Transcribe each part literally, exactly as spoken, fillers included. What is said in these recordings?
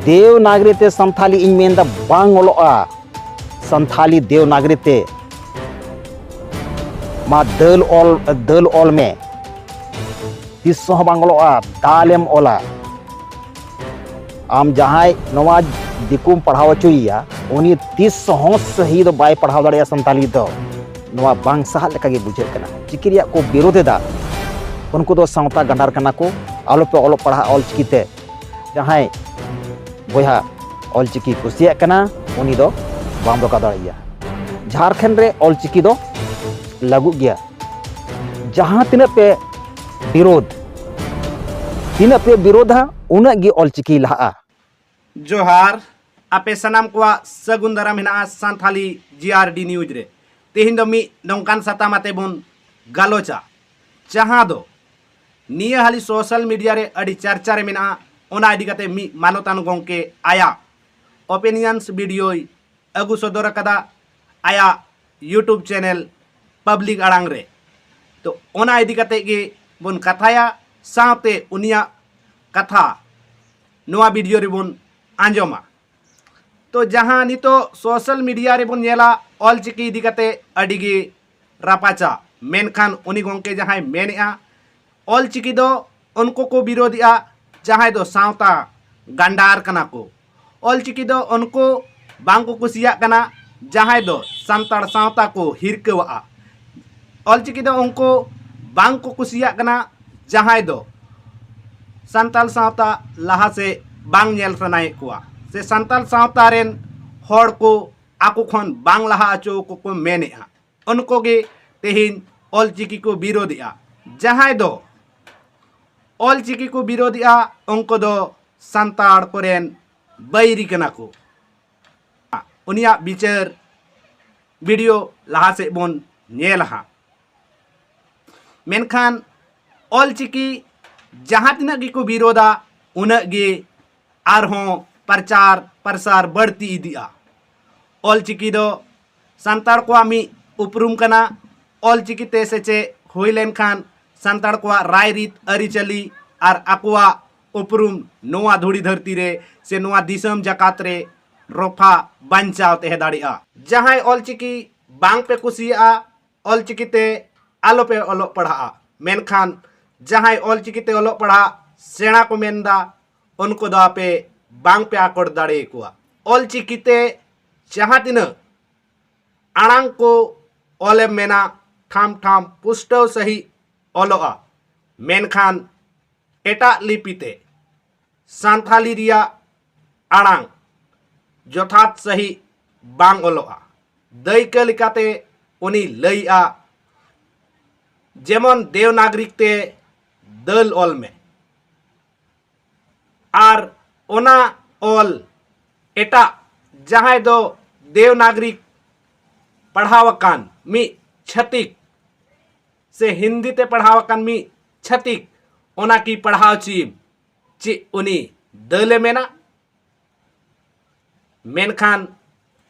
ᱫᱮᱣᱱᱟᱜᱽᱨᱤ ᱛᱮ ᱥᱟᱱᱛᱷᱟᱞᱤ ᱤᱧ ᱢᱮᱱᱫᱟ, ᱵᱟᱝ ᱚᱞᱚᱜᱼᱟ᱾ ᱥᱟᱱᱛᱷᱟᱞᱤ ᱫᱮᱣᱱᱟᱜᱽᱨᱤ ᱛᱮ ᱢᱟ ᱫᱟᱹᱞ ᱚᱞ, ᱫᱟᱹᱞ ᱚᱞ ᱢᱮ᱾ ᱛᱤᱥ ᱦᱚᱸ ᱵᱟᱝ ᱚᱞᱚᱜᱼᱟ, ᱫᱟᱞᱮᱢ ᱚᱞᱟ᱾ ᱟᱢ ᱡᱟᱦᱟᱸᱭ ᱱᱚᱣᱟ ᱫᱤᱠᱩᱢ ᱯᱟᱲᱦᱟᱣ ᱦᱚᱪᱚᱭᱮᱭᱟ, ᱩᱱᱤ ᱛᱤᱥ ᱦᱚᱸ ᱥᱟᱹᱦᱤ ᱫᱚ ᱵᱟᱭ ᱯᱟᱲᱦᱟᱣ ᱫᱟᱲᱮᱭᱟᱜᱼᱟ ᱥᱟᱱᱛᱟᱲᱤ ᱫᱚ᱾ ᱱᱚᱣᱟ ᱵᱟᱝ ᱥᱟᱦᱟᱜ ᱞᱮᱠᱟᱜᱮ ᱵᱩᱡᱷᱟᱹᱜ ᱠᱟᱱᱟ᱾ ᱪᱤᱠᱤ ᱨᱮᱭᱟᱜ ᱠᱚ ᱵᱤᱨᱳᱫᱷ ᱮᱫᱟ, ᱩᱱᱠᱩ ᱫᱚ ᱥᱟᱶᱛᱟ ᱜᱟᱸᱰᱟᱨ ᱠᱟᱱᱟ ᱠᱚ, ᱟᱞᱚᱯᱮ ᱚᱞᱚᱜ ᱯᱟᱲᱦᱟᱜᱼᱟ ᱚᱞᱪᱤᱠᱤ ᱛᱮ᱾ ᱡᱟᱦᱟᱸᱭ ᱵᱚᱭᱦᱟ ᱚᱞᱪᱤᱠᱤ ᱠᱩᱥᱤᱭᱟᱜ ᱠᱟᱱᱟ, ᱩᱱᱤ ᱫᱚ ᱵᱟᱢ ᱨᱚᱜᱟ ᱫᱟᱲᱮᱭᱟᱭᱟ᱾ ᱡᱷᱟᱲᱠᱷᱚᱸᱰ ᱨᱮ ᱚᱞᱪᱤᱠᱤ ᱫᱚ ᱞᱟᱹᱜᱩᱜ ᱜᱮᱭᱟ᱾ ᱡᱟᱦᱟᱸ ᱛᱤᱱᱟᱹᱜ ᱯᱮ ᱵᱤᱨᱳᱫᱷ, ᱛᱤᱱᱟᱹᱜ ᱯᱮ ᱵᱤᱨᱳᱫᱷᱟ, ᱩᱱᱟᱹᱜ ᱜᱮ ᱚᱞᱪᱤᱠᱤ ᱞᱟᱦᱟᱜᱼᱟ᱾ ᱡᱚᱦᱟᱨ, ᱟᱯᱮ ᱥᱟᱱᱟᱢ ᱠᱚᱣᱟᱜ ᱥᱟᱹᱜᱩᱱ ᱫᱟᱨᱟᱢ ᱦᱮᱱᱟᱜᱼᱟ ᱥᱟᱱᱛᱷᱟᱞᱤ ᱡᱤ ᱟᱨ ᱰᱤ ᱱᱤᱭᱩᱡᱽ ᱨᱮ᱾ ᱛᱮᱦᱮᱧ ᱫᱚ ᱢᱤᱫ ᱱᱚᱝᱠᱟᱱ ᱥᱟᱛᱟᱢ ᱟᱛᱮ ᱵᱚᱱ ᱜᱟᱞᱚᱪᱟ, ᱡᱟᱦᱟᱸ ᱫᱚ ᱱᱤᱭᱟᱹ ᱦᱟᱹᱞᱤ ᱥᱳᱥᱟᱞ ᱢᱤᱰᱤᱭᱟ ᱨᱮ ᱟᱹᱰᱤ ᱪᱟᱨᱪᱟ ᱨᱮ ᱢᱮᱱᱟᱜᱼᱟ᱾ ᱚᱱᱟ ᱤᱫᱤ ᱠᱟᱛᱮ ᱢᱤᱫ ᱢᱟᱱᱚᱛᱟᱱ ᱜᱚᱢᱠᱮ ᱟᱭᱟᱜ ᱚᱯᱤᱱᱤᱭᱚᱱᱥ ᱵᱷᱤᱰᱤᱭᱳᱭ ᱟᱹᱜᱩ ᱥᱚᱫᱚᱨ ᱟᱠᱟᱫᱟ ᱟᱭᱟᱜ ᱭᱩᱴᱩᱵᱽ ᱪᱮᱱᱮᱞ ᱯᱟᱵᱽᱞᱤᱠ ᱟᱲᱟᱝ ᱨᱮ᱾ ᱛᱚ, ᱚᱱᱟ ᱤᱫᱤ ᱠᱟᱛᱮ ᱜᱮ ᱵᱚᱱ ᱠᱟᱛᱷᱟᱭᱟ, ᱥᱟᱶᱛᱮ ᱩᱱᱤᱭᱟᱜ ᱠᱟᱛᱷᱟ ᱱᱚᱣᱟ ᱵᱷᱤᱰᱤᱭᱳ ᱨᱮᱵᱚᱱ ᱟᱸᱡᱚᱢᱟ᱾ ᱛᱚ, ᱡᱟᱦᱟᱸ ᱱᱤᱛᱚᱜ ᱥᱳᱥᱟᱞ ᱢᱤᱰᱤᱭᱟ ᱨᱮᱵᱚᱱ ᱧᱮᱞᱟ, ᱚᱞᱪᱤᱠᱤ ᱤᱫᱤ ᱠᱟᱛᱮ ᱟᱹᱰᱤ ᱜᱮ ᱨᱟᱯᱟᱪᱟ, ᱢᱮᱱᱠᱷᱟᱱ ᱩᱱᱤ ᱜᱚᱢᱠᱮ ᱡᱟᱦᱟᱸᱭ ᱢᱮᱱᱮᱜᱼᱟ, ᱚᱞᱪᱤᱠᱤ ᱫᱚ ᱩᱱᱠᱩ ᱠᱚ ᱵᱤᱨᱳᱫᱷᱮᱜᱼᱟ, ᱡᱟᱦᱟᱸᱭ ᱫᱚ ᱥᱟᱶᱛᱟ ᱜᱟᱱᱰᱟᱨ ᱠᱟᱱᱟ ᱠᱚ᱾ ᱚᱞᱪᱤᱠᱤ ᱫᱚ ᱩᱱᱠᱩ ᱵᱟᱝ ᱠᱚ ᱠᱩᱥᱤᱭᱟᱜ ᱠᱟᱱᱟ, ᱡᱟᱦᱟᱸᱭ ᱫᱚ ᱥᱟᱱᱛᱟᱲ ᱥᱟᱶᱛᱟ ᱠᱚ ᱦᱤᱨᱠᱟᱹᱣᱟᱜᱼᱟ᱾ ᱚᱞᱪᱤᱠᱤ ᱫᱚ ᱩᱱᱠᱩ ᱵᱟᱝ ᱠᱚ ᱠᱩᱥᱤᱭᱟᱜ ᱠᱟᱱᱟ, ᱡᱟᱦᱟᱸᱭ ᱫᱚ ᱥᱟᱱᱛᱟᱲ ᱥᱟᱶᱛᱟ ᱞᱟᱦᱟ ᱥᱮᱫ ᱵᱟᱝ ᱧᱮᱞ ᱥᱟᱱᱟᱭᱮᱫ ᱠᱚᱣᱟ, ᱥᱮ ᱥᱟᱱᱛᱟᱲ ᱥᱟᱶᱛᱟ ᱨᱮᱱ ᱦᱚᱲ ᱠᱚ ᱟᱠᱚ ᱠᱷᱚᱱ ᱵᱟᱝ ᱞᱟᱦᱟ ᱦᱚᱪᱚ ᱟᱠᱚ ᱠᱚ ᱢᱮᱱᱮᱫᱼᱟ᱾ ᱩᱱᱠᱩ ᱜᱮ ᱛᱮᱦᱮᱧ ᱚᱞᱪᱤᱠᱤ ᱠᱚ ᱵᱤᱨᱳᱫᱷᱮᱜᱼᱟ᱾ ᱡᱟᱦᱟᱸᱭ ᱫᱚ ᱚᱞᱪᱤᱠᱤ ᱠᱚ ᱵᱤᱨᱳᱫᱷᱮᱜᱼᱟ, ᱩᱱᱠᱩ ᱫᱚ ᱥᱟᱱᱛᱟᱲ ᱠᱚᱨᱮᱱ ᱵᱟᱹᱭᱨᱤ ᱠᱟᱱᱟ ᱠᱚ᱾ ᱩᱱᱤᱭᱟᱜ ᱵᱤᱪᱟᱹᱨ ᱵᱷᱤᱰᱤᱭᱳ ᱞᱟᱦᱟ ᱥᱮᱫ ᱵᱚᱱ ᱧᱮᱞᱟ ᱦᱟᱸᱜ᱾ ᱢᱮᱱᱠᱷᱟᱱ ᱚᱞᱪᱤᱠᱤ ᱡᱟᱦᱟᱸ ᱛᱤᱱᱟᱹᱜ ᱜᱮᱠᱚ ᱵᱤᱨᱳᱫᱟ, ᱩᱱᱟᱹᱜ ᱜᱮ ᱟᱨᱦᱚᱸ ᱯᱨᱚᱪᱟᱨ ᱯᱨᱚᱥᱟᱨ ᱵᱟᱹᱲᱛᱤ ᱤᱫᱤᱜᱼᱟ᱾ ᱚᱞᱪᱤᱠᱤ ᱫᱚ ᱥᱟᱱᱛᱟᱲ ᱠᱚᱣᱟᱜ ᱢᱤᱫ ᱩᱯᱨᱩᱢ ᱠᱟᱱᱟ᱾ ᱚᱞᱪᱤᱠᱤ ᱛᱮ ᱥᱮᱪᱮᱫ ᱦᱩᱭ ᱞᱮᱱᱠᱷᱟᱱ ᱥᱟᱱᱛᱟᱲ ᱠᱚᱣᱟᱜ ᱨᱟᱭᱨᱤᱛ, ᱟᱹᱨᱤᱪᱟᱹᱞᱤ ᱟᱨ ᱟᱠᱚᱣᱟᱜ ᱩᱯᱨᱩᱢ ᱱᱚᱣᱟ ᱫᱷᱩᱲᱤ ᱫᱷᱟᱹᱨᱛᱤ ᱨᱮ ᱥᱮ ᱱᱚᱣᱟ ᱫᱤᱥᱚᱢ ᱡᱟᱠᱟᱛ ᱨᱮ ᱨᱚᱯᱷᱟ ᱵᱟᱧᱪᱟᱣ ᱛᱟᱦᱮᱸ ᱫᱟᱲᱮᱭᱟᱜᱼᱟ᱾ ᱡᱟᱦᱟᱸᱭ ᱚᱞᱪᱤᱠᱤ ᱵᱟᱝ ᱯᱮ ᱠᱩᱥᱤᱭᱟᱜᱼᱟ, ᱚᱞᱪᱤᱠᱤ ᱛᱮ ᱟᱞᱚᱯᱮ ᱚᱞᱚᱜ ᱯᱟᱲᱦᱟᱜᱼᱟ᱾ ᱢᱮᱱᱠᱷᱟᱱ ᱡᱟᱦᱟᱸᱭ ᱚᱞᱪᱤᱠᱤ ᱛᱮ ᱚᱞᱚᱜ ᱯᱟᱲᱦᱟᱜ ᱥᱮᱬᱟ ᱠᱚ ᱢᱮᱱᱫᱟ, ᱩᱱᱠᱩ ᱫᱚ ᱟᱯᱮ ᱵᱟᱝ ᱯᱮ ᱟᱠᱚᱴ ᱫᱟᱲᱮᱭᱟᱠᱚᱣᱟ᱾ ᱚᱞᱪᱤᱠᱤ ᱛᱮ ᱡᱟᱦᱟᱸ ᱛᱤᱱᱟᱹᱜ ᱟᱲᱟᱝ ᱠᱚ ᱚᱞᱮᱢ ᱢᱮᱱᱟ, ᱴᱷᱟᱢ ᱴᱷᱟᱢ ᱯᱩᱥᱴᱟᱹᱣ ᱥᱟᱺᱦᱤᱡ ᱚᱞᱚᱜᱼᱟ, ᱢᱮᱱᱠᱷᱟᱱ ᱮᱴᱟᱜ ᱞᱤᱯᱤ ᱛᱮ ᱥᱟᱱᱛᱷᱟᱞᱤ ᱨᱮᱭᱟᱜ ᱟᱲᱟᱝ ᱡᱚᱛᱷᱟᱛ ᱥᱟᱺᱦᱤᱡ ᱵᱟᱝ ᱚᱞᱚᱜᱼᱟ᱾ ᱫᱟᱹᱭᱠᱟᱹ ᱞᱮᱠᱟᱛᱮ ᱩᱱᱤ ᱞᱟᱹᱭᱮᱜᱼᱟ, ᱡᱮᱢᱚᱱ ᱫᱮᱣᱱᱟᱜᱽᱨᱤᱠ ᱛᱮ ᱫᱟᱹᱞ ᱚᱞ ᱢᱮ, ᱟᱨ ᱚᱱᱟ ᱚᱞ ᱮᱴᱟᱜ ᱡᱟᱦᱟᱸᱭ ᱫᱚ ᱫᱮᱣᱱᱟᱜᱽᱨᱤᱠ ᱯᱟᱲᱦᱟᱣ ᱟᱠᱟᱱ ᱢᱤᱫ ᱪᱷᱟᱹᱛᱤᱠ ᱥᱮ ᱦᱤᱱᱫᱤ ᱛᱮ ᱯᱟᱲᱦᱟᱣ ᱟᱠᱟᱱ ᱢᱤᱫ ᱪᱷᱟᱹᱛᱤᱠ ᱚᱱᱟ ᱠᱤ ᱯᱟᱲᱦᱟᱣ ᱦᱚᱪᱚᱭᱮᱢ? ᱪᱮᱫ ᱩᱱᱤ ᱫᱟᱹᱞᱮ ᱢᱮᱱᱟ? ᱢᱮᱱᱠᱷᱟᱱ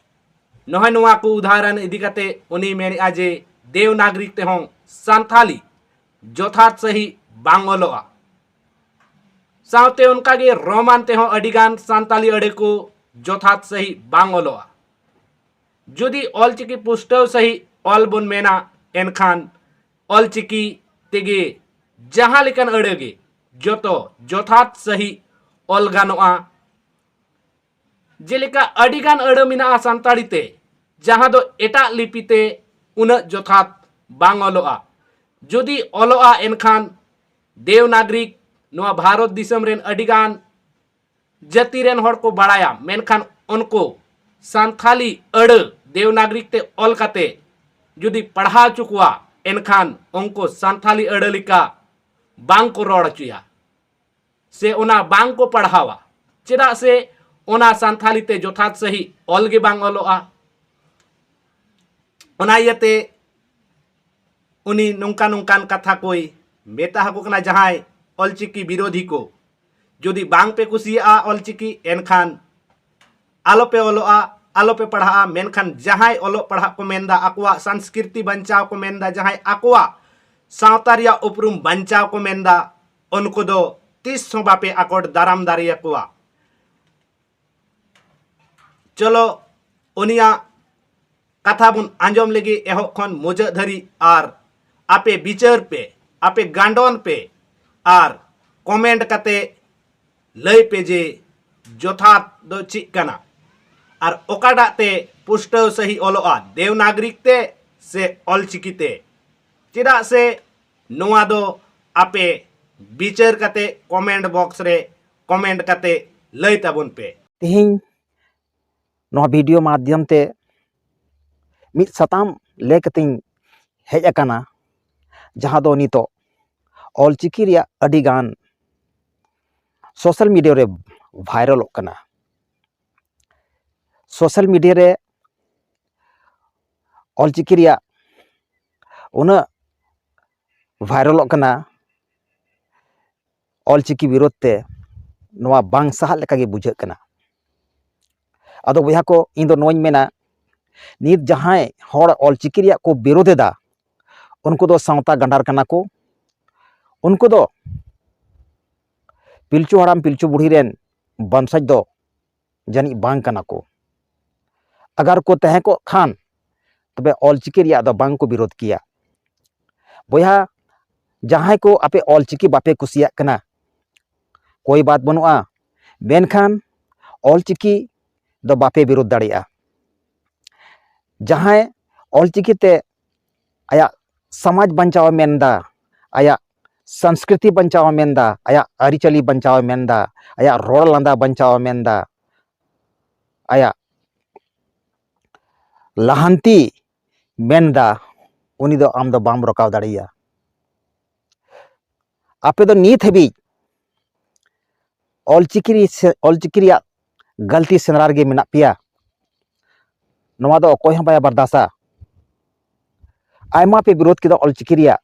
ᱱᱚᱜᱼᱚᱭ ᱱᱚᱣᱟ ᱠᱚ ᱩᱫᱟᱦᱚᱨᱚᱱ ᱤᱫᱤ ᱠᱟᱛᱮ ᱩᱱᱤ ᱢᱮᱱᱮᱫᱼᱟ ᱡᱮ ᱫᱮᱣᱱᱟᱜᱽᱨᱤᱠ ᱛᱮᱦᱚᱸ ᱥᱟᱱᱛᱷᱟᱞᱤ ᱡᱚᱛᱷᱟᱛ ᱥᱟᱺᱦᱤᱡ ᱵᱟᱝ ᱚᱞᱚᱜᱼᱟ᱾ ᱥᱟᱶᱛᱮ ᱚᱱᱠᱟᱜᱮ ᱨᱳᱢᱟᱱ ᱛᱮᱦᱚᱸ ᱟᱹᱰᱤᱜᱟᱱ ᱥᱟᱱᱛᱟᱞᱤ ᱟᱹᱲᱟᱹ ᱠᱚ ᱡᱚᱛᱷᱟᱛ ᱥᱟᱺᱦᱤᱡ ᱵᱟᱝ ᱚᱞᱚᱜᱼᱟ᱾ ᱡᱩᱫᱤ ᱚᱞᱪᱤᱠᱤ ᱯᱩᱥᱴᱟᱹᱣ ᱥᱟᱺᱦᱤᱡ ᱚᱞ ᱵᱚᱱ ᱢᱮᱱᱟ, ᱮᱱᱠᱷᱟᱱ ᱚᱞᱪᱤᱠᱤ ᱛᱮᱜᱮ ᱡᱟᱦᱟᱸ ᱞᱮᱠᱟᱱ ᱟᱹᱲᱟᱹ ᱜᱮ ᱡᱚᱛᱚ ᱡᱚᱛᱷᱟᱛ ᱥᱟᱺᱦᱤᱡ ᱚᱞ ᱜᱟᱱᱚᱜᱼᱟ᱾ ᱡᱮᱞᱮᱠᱟ ᱟᱹᱰᱤᱜᱟᱱ ᱟᱹᱲᱟᱹ ᱢᱮᱱᱟᱜᱼᱟ ᱥᱟᱱᱛᱟᱲᱤ ᱛᱮ, ᱡᱟᱦᱟᱸ ᱫᱚ ᱮᱴᱟᱜ ᱞᱤᱯᱤ ᱛᱮ ᱩᱱᱟᱹᱜ ᱡᱚᱛᱷᱟᱛ ᱵᱟᱝ ᱚᱞᱚᱜᱼᱟ᱾ ᱡᱩᱫᱤ ᱚᱞᱚᱜᱼᱟ, ᱮᱱᱠᱷᱟᱱ ᱫᱮᱣᱱᱟᱜᱽᱨᱤᱠ ᱱᱚᱣᱟ ᱵᱷᱟᱨᱚᱛ ᱫᱤᱥᱚᱢ ᱨᱮᱱ ᱟᱹᱰᱤᱜᱟᱱ ᱡᱟᱹᱛᱤ ᱨᱮᱱ ᱦᱚᱲ ᱠᱚ ᱵᱟᱲᱟᱭᱟ, ᱢᱮᱱᱠᱷᱟᱱ ᱩᱱᱠᱩ ᱥᱟᱱᱛᱷᱟᱞᱤ ᱟᱹᱲᱟᱹ ᱫᱮᱣᱱᱟᱜᱽᱨᱤᱠ ᱛᱮ ᱚᱞ ᱠᱟᱛᱮ ᱡᱩᱫᱤ ᱯᱟᱲᱦᱟᱣ ᱦᱚᱪᱚ ᱠᱚᱣᱟ, ᱮᱱᱠᱷᱟᱱ ᱩᱱᱠᱩ ᱥᱟᱱᱛᱷᱟᱞᱤ ᱟᱹᱲᱟᱹ ᱞᱮᱠᱟ ᱵᱟᱝ ᱠᱚ ᱨᱚᱲ ᱦᱚᱪᱚᱭᱟ᱾ ᱥᱮ ᱚᱱᱟ ᱵᱟᱝ ᱠᱚ ᱯᱟᱲᱦᱟᱣᱟ, ᱪᱮᱫᱟᱜ ᱥᱮ ᱚᱱᱟ ᱥᱟᱱᱛᱷᱟᱞᱤ ᱛᱮ ᱡᱚᱛᱷᱟᱛ ᱥᱟᱺᱦᱤᱡ ᱚᱞ ᱜᱮ ᱵᱟᱝ ᱚᱞᱚᱜᱼᱟ᱾ ᱚᱱᱟ ᱤᱭᱟᱹᱛᱮ ᱩᱱᱤ ᱱᱚᱝᱠᱟ ᱱᱚᱝᱠᱟᱱ ᱠᱟᱛᱷᱟ ᱠᱚᱭ ᱢᱮᱛᱟ ᱟᱠᱚ ᱠᱟᱱᱟ, ᱡᱟᱦᱟᱸᱭ ᱚᱞᱪᱤᱠᱤ ᱵᱤᱨᱳᱫᱷᱤ ᱠᱚ, ᱡᱩᱫᱤ ᱵᱟᱝ ᱯᱮ ᱠᱩᱥᱤᱭᱟᱜᱼᱟ ᱚᱞᱪᱤᱠᱤ, ᱮᱱᱠᱷᱟᱱ ᱟᱞᱚᱯᱮ ᱚᱞᱚᱜᱼᱟ, ᱟᱞᱚᱯᱮ ᱯᱟᱲᱦᱟᱜᱼᱟ᱾ ᱢᱮᱱᱠᱷᱟᱱ ᱡᱟᱦᱟᱸᱭ ᱚᱞᱚᱜ ᱯᱟᱲᱦᱟᱜ ᱠᱚ ᱢᱮᱱᱫᱟ, ᱟᱠᱚᱣᱟᱜ ᱥᱚᱝᱥᱠᱨᱤᱛᱤ ᱵᱟᱧᱪᱟᱣ ᱠᱚ ᱢᱮᱱᱫᱟ, ᱡᱟᱦᱟᱸᱭ ᱟᱠᱚᱣᱟᱜ ᱥᱟᱶᱛᱟ ᱨᱮᱭᱟᱜ ᱩᱯᱨᱩᱢ ᱵᱟᱧᱪᱟᱣ ᱠᱚ ᱢᱮᱱᱫᱟ, ᱩᱱᱠᱩ ᱫᱚ ᱛᱤᱥ ᱦᱚᱸ ᱵᱟᱯᱮ ᱟᱠᱚᱴ ᱫᱟᱨᱟᱢ ᱫᱟᱲᱮᱭᱟᱠᱚᱣᱟ᱾ ᱪᱚᱞᱚ, ᱩᱱᱤᱭᱟᱜ ᱠᱟᱛᱷᱟ ᱵᱚᱱ ᱟᱸᱡᱚᱢ ᱞᱮᱜᱮ ᱮᱦᱚᱵ ᱠᱷᱚᱱ ᱢᱩᱪᱟᱹᱫ ᱫᱷᱟᱹᱨᱤᱡ, ᱟᱨ ᱟᱯᱮ ᱵᱤᱪᱟᱹᱨ ᱯᱮ, ᱟᱯᱮ ᱜᱟᱸᱰᱚᱱ ᱯᱮ, ᱟᱨ ᱠᱚᱢᱮᱱᱴ ᱠᱟᱛᱮ ᱞᱟᱹᱭ ᱯᱮ ᱡᱮ ᱡᱚᱛᱷᱟᱛ ᱫᱚ ᱪᱮᱫ ᱠᱟᱱᱟ, ᱟᱨ ᱚᱠᱟᱴᱟᱜ ᱛᱮ ᱯᱩᱥᱴᱟᱹᱣ ᱥᱟᱹᱦᱤ ᱚᱞᱚᱜᱼᱟ, ᱫᱮᱣᱱᱟᱜᱽᱨᱤᱠ ᱛᱮ ᱥᱮ ᱚᱞᱪᱤᱠᱤ ᱛᱮ? ᱪᱮᱫᱟᱜ ᱥᱮ ᱱᱚᱣᱟ ᱫᱚ ᱟᱯᱮ ᱵᱤᱪᱟᱹᱨ ᱠᱟᱛᱮ ᱠᱚᱢᱮᱱᱴ ᱵᱚᱠᱥ ᱨᱮ ᱠᱚᱢᱮᱱᱴ ᱠᱟᱛᱮ ᱞᱟᱹᱭ ᱛᱟᱵᱚᱱ ᱯᱮ᱾ ᱛᱮᱦᱮᱧ ᱱᱚᱣᱟ ᱵᱷᱤᱰᱤᱭᱳ ᱢᱟᱫᱽᱫᱷᱚᱢ ᱛᱮ ᱢᱤᱫ ᱥᱟᱛᱟᱢ ᱞᱟᱹᱭ ᱠᱟᱛᱮᱧ ᱦᱮᱡ ᱟᱠᱟᱱᱟ, ᱡᱟᱦᱟᱸ ᱫᱚ ᱱᱤᱛᱚᱜ ᱚᱞᱪᱤᱠᱤ ᱨᱮᱭᱟᱜ ᱟᱹᱰᱤᱜᱟᱱ ᱥᱳᱥᱟᱞ ᱢᱤᱰᱤᱭᱟ ᱨᱮ ᱵᱷᱟᱭᱨᱟᱞᱚᱜ ᱠᱟᱱᱟ᱾ ᱥᱳᱥᱟᱞ ᱢᱤᱰᱤᱭᱟ ᱨᱮ ᱚᱞᱪᱤᱠᱤ ᱨᱮᱭᱟᱜ ᱩᱱᱟᱹᱜ ᱵᱷᱟᱭᱨᱟᱞᱚᱜ ᱠᱟᱱᱟ, ᱚᱞᱪᱤᱠᱤ ᱵᱤᱨᱳᱫᱷ ᱛᱮ ᱱᱚᱣᱟ ᱵᱟᱝ ᱥᱟᱦᱟᱜ ᱞᱮᱠᱟᱜᱮ ᱵᱩᱡᱷᱟᱹᱜ ᱠᱟᱱᱟ᱾ ᱟᱫᱚ ᱵᱚᱭᱦᱟ ᱠᱚ, ᱤᱧ ᱫᱚ ᱱᱚᱣᱟᱧ ᱢᱮᱱᱟ, ᱱᱤᱛ ᱡᱟᱦᱟᱸᱭ ᱦᱚᱲ ᱚᱞᱪᱤᱠᱤ ᱨᱮᱭᱟᱜ ᱠᱚ ᱵᱤᱨᱳᱫᱷ ᱮᱫᱟ, ᱩᱱᱠᱩ ᱫᱚ ᱥᱟᱶᱛᱟ ᱜᱟᱸᱰᱟᱨ ᱠᱟᱱᱟ ᱠᱚ᱾ ᱩᱱᱠᱩ ᱫᱚ ᱯᱤᱞᱪᱩ ᱦᱟᱲᱟᱢ ᱯᱤᱞᱪᱩ ᱵᱩᱲᱦᱤ ᱨᱮᱱ ᱵᱚᱝᱥᱚᱡᱽ ᱫᱚ ᱡᱟᱹᱱᱤᱡ ᱵᱟᱝ ᱠᱟᱱᱟ ᱠᱚ᱾ ᱟᱜᱟᱨ ᱠᱚ ᱛᱟᱦᱮᱸ ᱠᱚᱜ ᱠᱷᱟᱱ, ᱛᱚᱵᱮ ᱚᱞᱪᱤᱠᱤ ᱨᱮᱭᱟᱜ ᱫᱚ ᱵᱟᱝ ᱠᱚ ᱵᱤᱨᱳᱫᱷ ᱠᱮᱭᱟ᱾ ᱵᱚᱭᱦᱟ, ᱡᱟᱦᱟᱸᱭ ᱠᱚ ᱟᱯᱮ ᱚᱞᱪᱤᱠᱤ ᱵᱟᱯᱮ ᱠᱩᱥᱤᱭᱟᱜ ᱠᱟᱱᱟ, ᱠᱳᱭ ᱵᱟᱛ ᱵᱟᱹᱱᱩᱜᱼᱟ, ᱢᱮᱱᱠᱷᱟᱱ ᱚᱞᱪᱤᱠᱤ ᱫᱚ ᱵᱟᱯᱮ ᱵᱤᱨᱳᱫᱷ ᱫᱟᱲᱮᱭᱟᱜᱼᱟ᱾ ᱡᱟᱦᱟᱸᱭ ᱚᱞᱪᱤᱠᱤ ᱛᱮ ᱟᱭᱟᱜ ᱥᱚᱢᱟᱡᱽ ᱵᱟᱧᱪᱟᱣ ᱮ ᱢᱮᱱᱫᱟ, ᱟᱭᱟᱜ ᱥᱚᱝᱥᱠᱨᱤᱛᱤ ᱵᱟᱧᱪᱟᱣ ᱮ ᱢᱮᱱᱫᱟ, ᱟᱭᱟᱜ ᱟᱹᱨᱤᱪᱟᱹᱞᱤ ᱵᱟᱧᱪᱟᱣ ᱮ ᱢᱮᱱᱫᱟ, ᱟᱭᱟᱜ ᱨᱚᱲ ᱞᱟᱸᱫᱟ ᱵᱟᱧᱪᱟᱣ ᱮ ᱢᱮᱱᱫᱟ, ᱟᱭᱟᱜ ᱞᱟᱦᱟᱱᱛᱤ ᱢᱮᱱᱫᱟ, ᱩᱱᱤ ᱫᱚ ᱟᱢ ᱫᱚ ᱵᱟᱢ ᱨᱚᱠᱟᱣ ᱫᱟᱲᱮᱭᱟᱭᱟ᱾ ᱟᱯᱮ ᱫᱚ ᱱᱤᱛ ᱦᱟᱹᱵᱤᱡ ᱚᱞᱪᱤᱠᱤ ᱨᱮ-, ᱥᱮ-, ᱚᱞᱪᱤᱠᱤ ᱨᱮᱭᱟᱜ ᱜᱟᱹᱞᱛᱤ ᱥᱮᱸᱫᱽᱨᱟ ᱨᱮᱜᱮ ᱢᱮᱱᱟᱜ ᱯᱮᱭᱟ᱾ ᱱᱚᱣᱟ ᱫᱚ ᱚᱠᱚᱭ ᱦᱚᱸ ᱵᱟᱭ ᱵᱟᱨᱫᱟᱥᱟ᱾ ᱟᱭᱢᱟ ᱯᱮ ᱵᱤᱨᱳᱫᱷ ᱠᱮᱫᱟ ᱚᱞᱪᱤᱠᱤ ᱨᱮᱭᱟᱜ,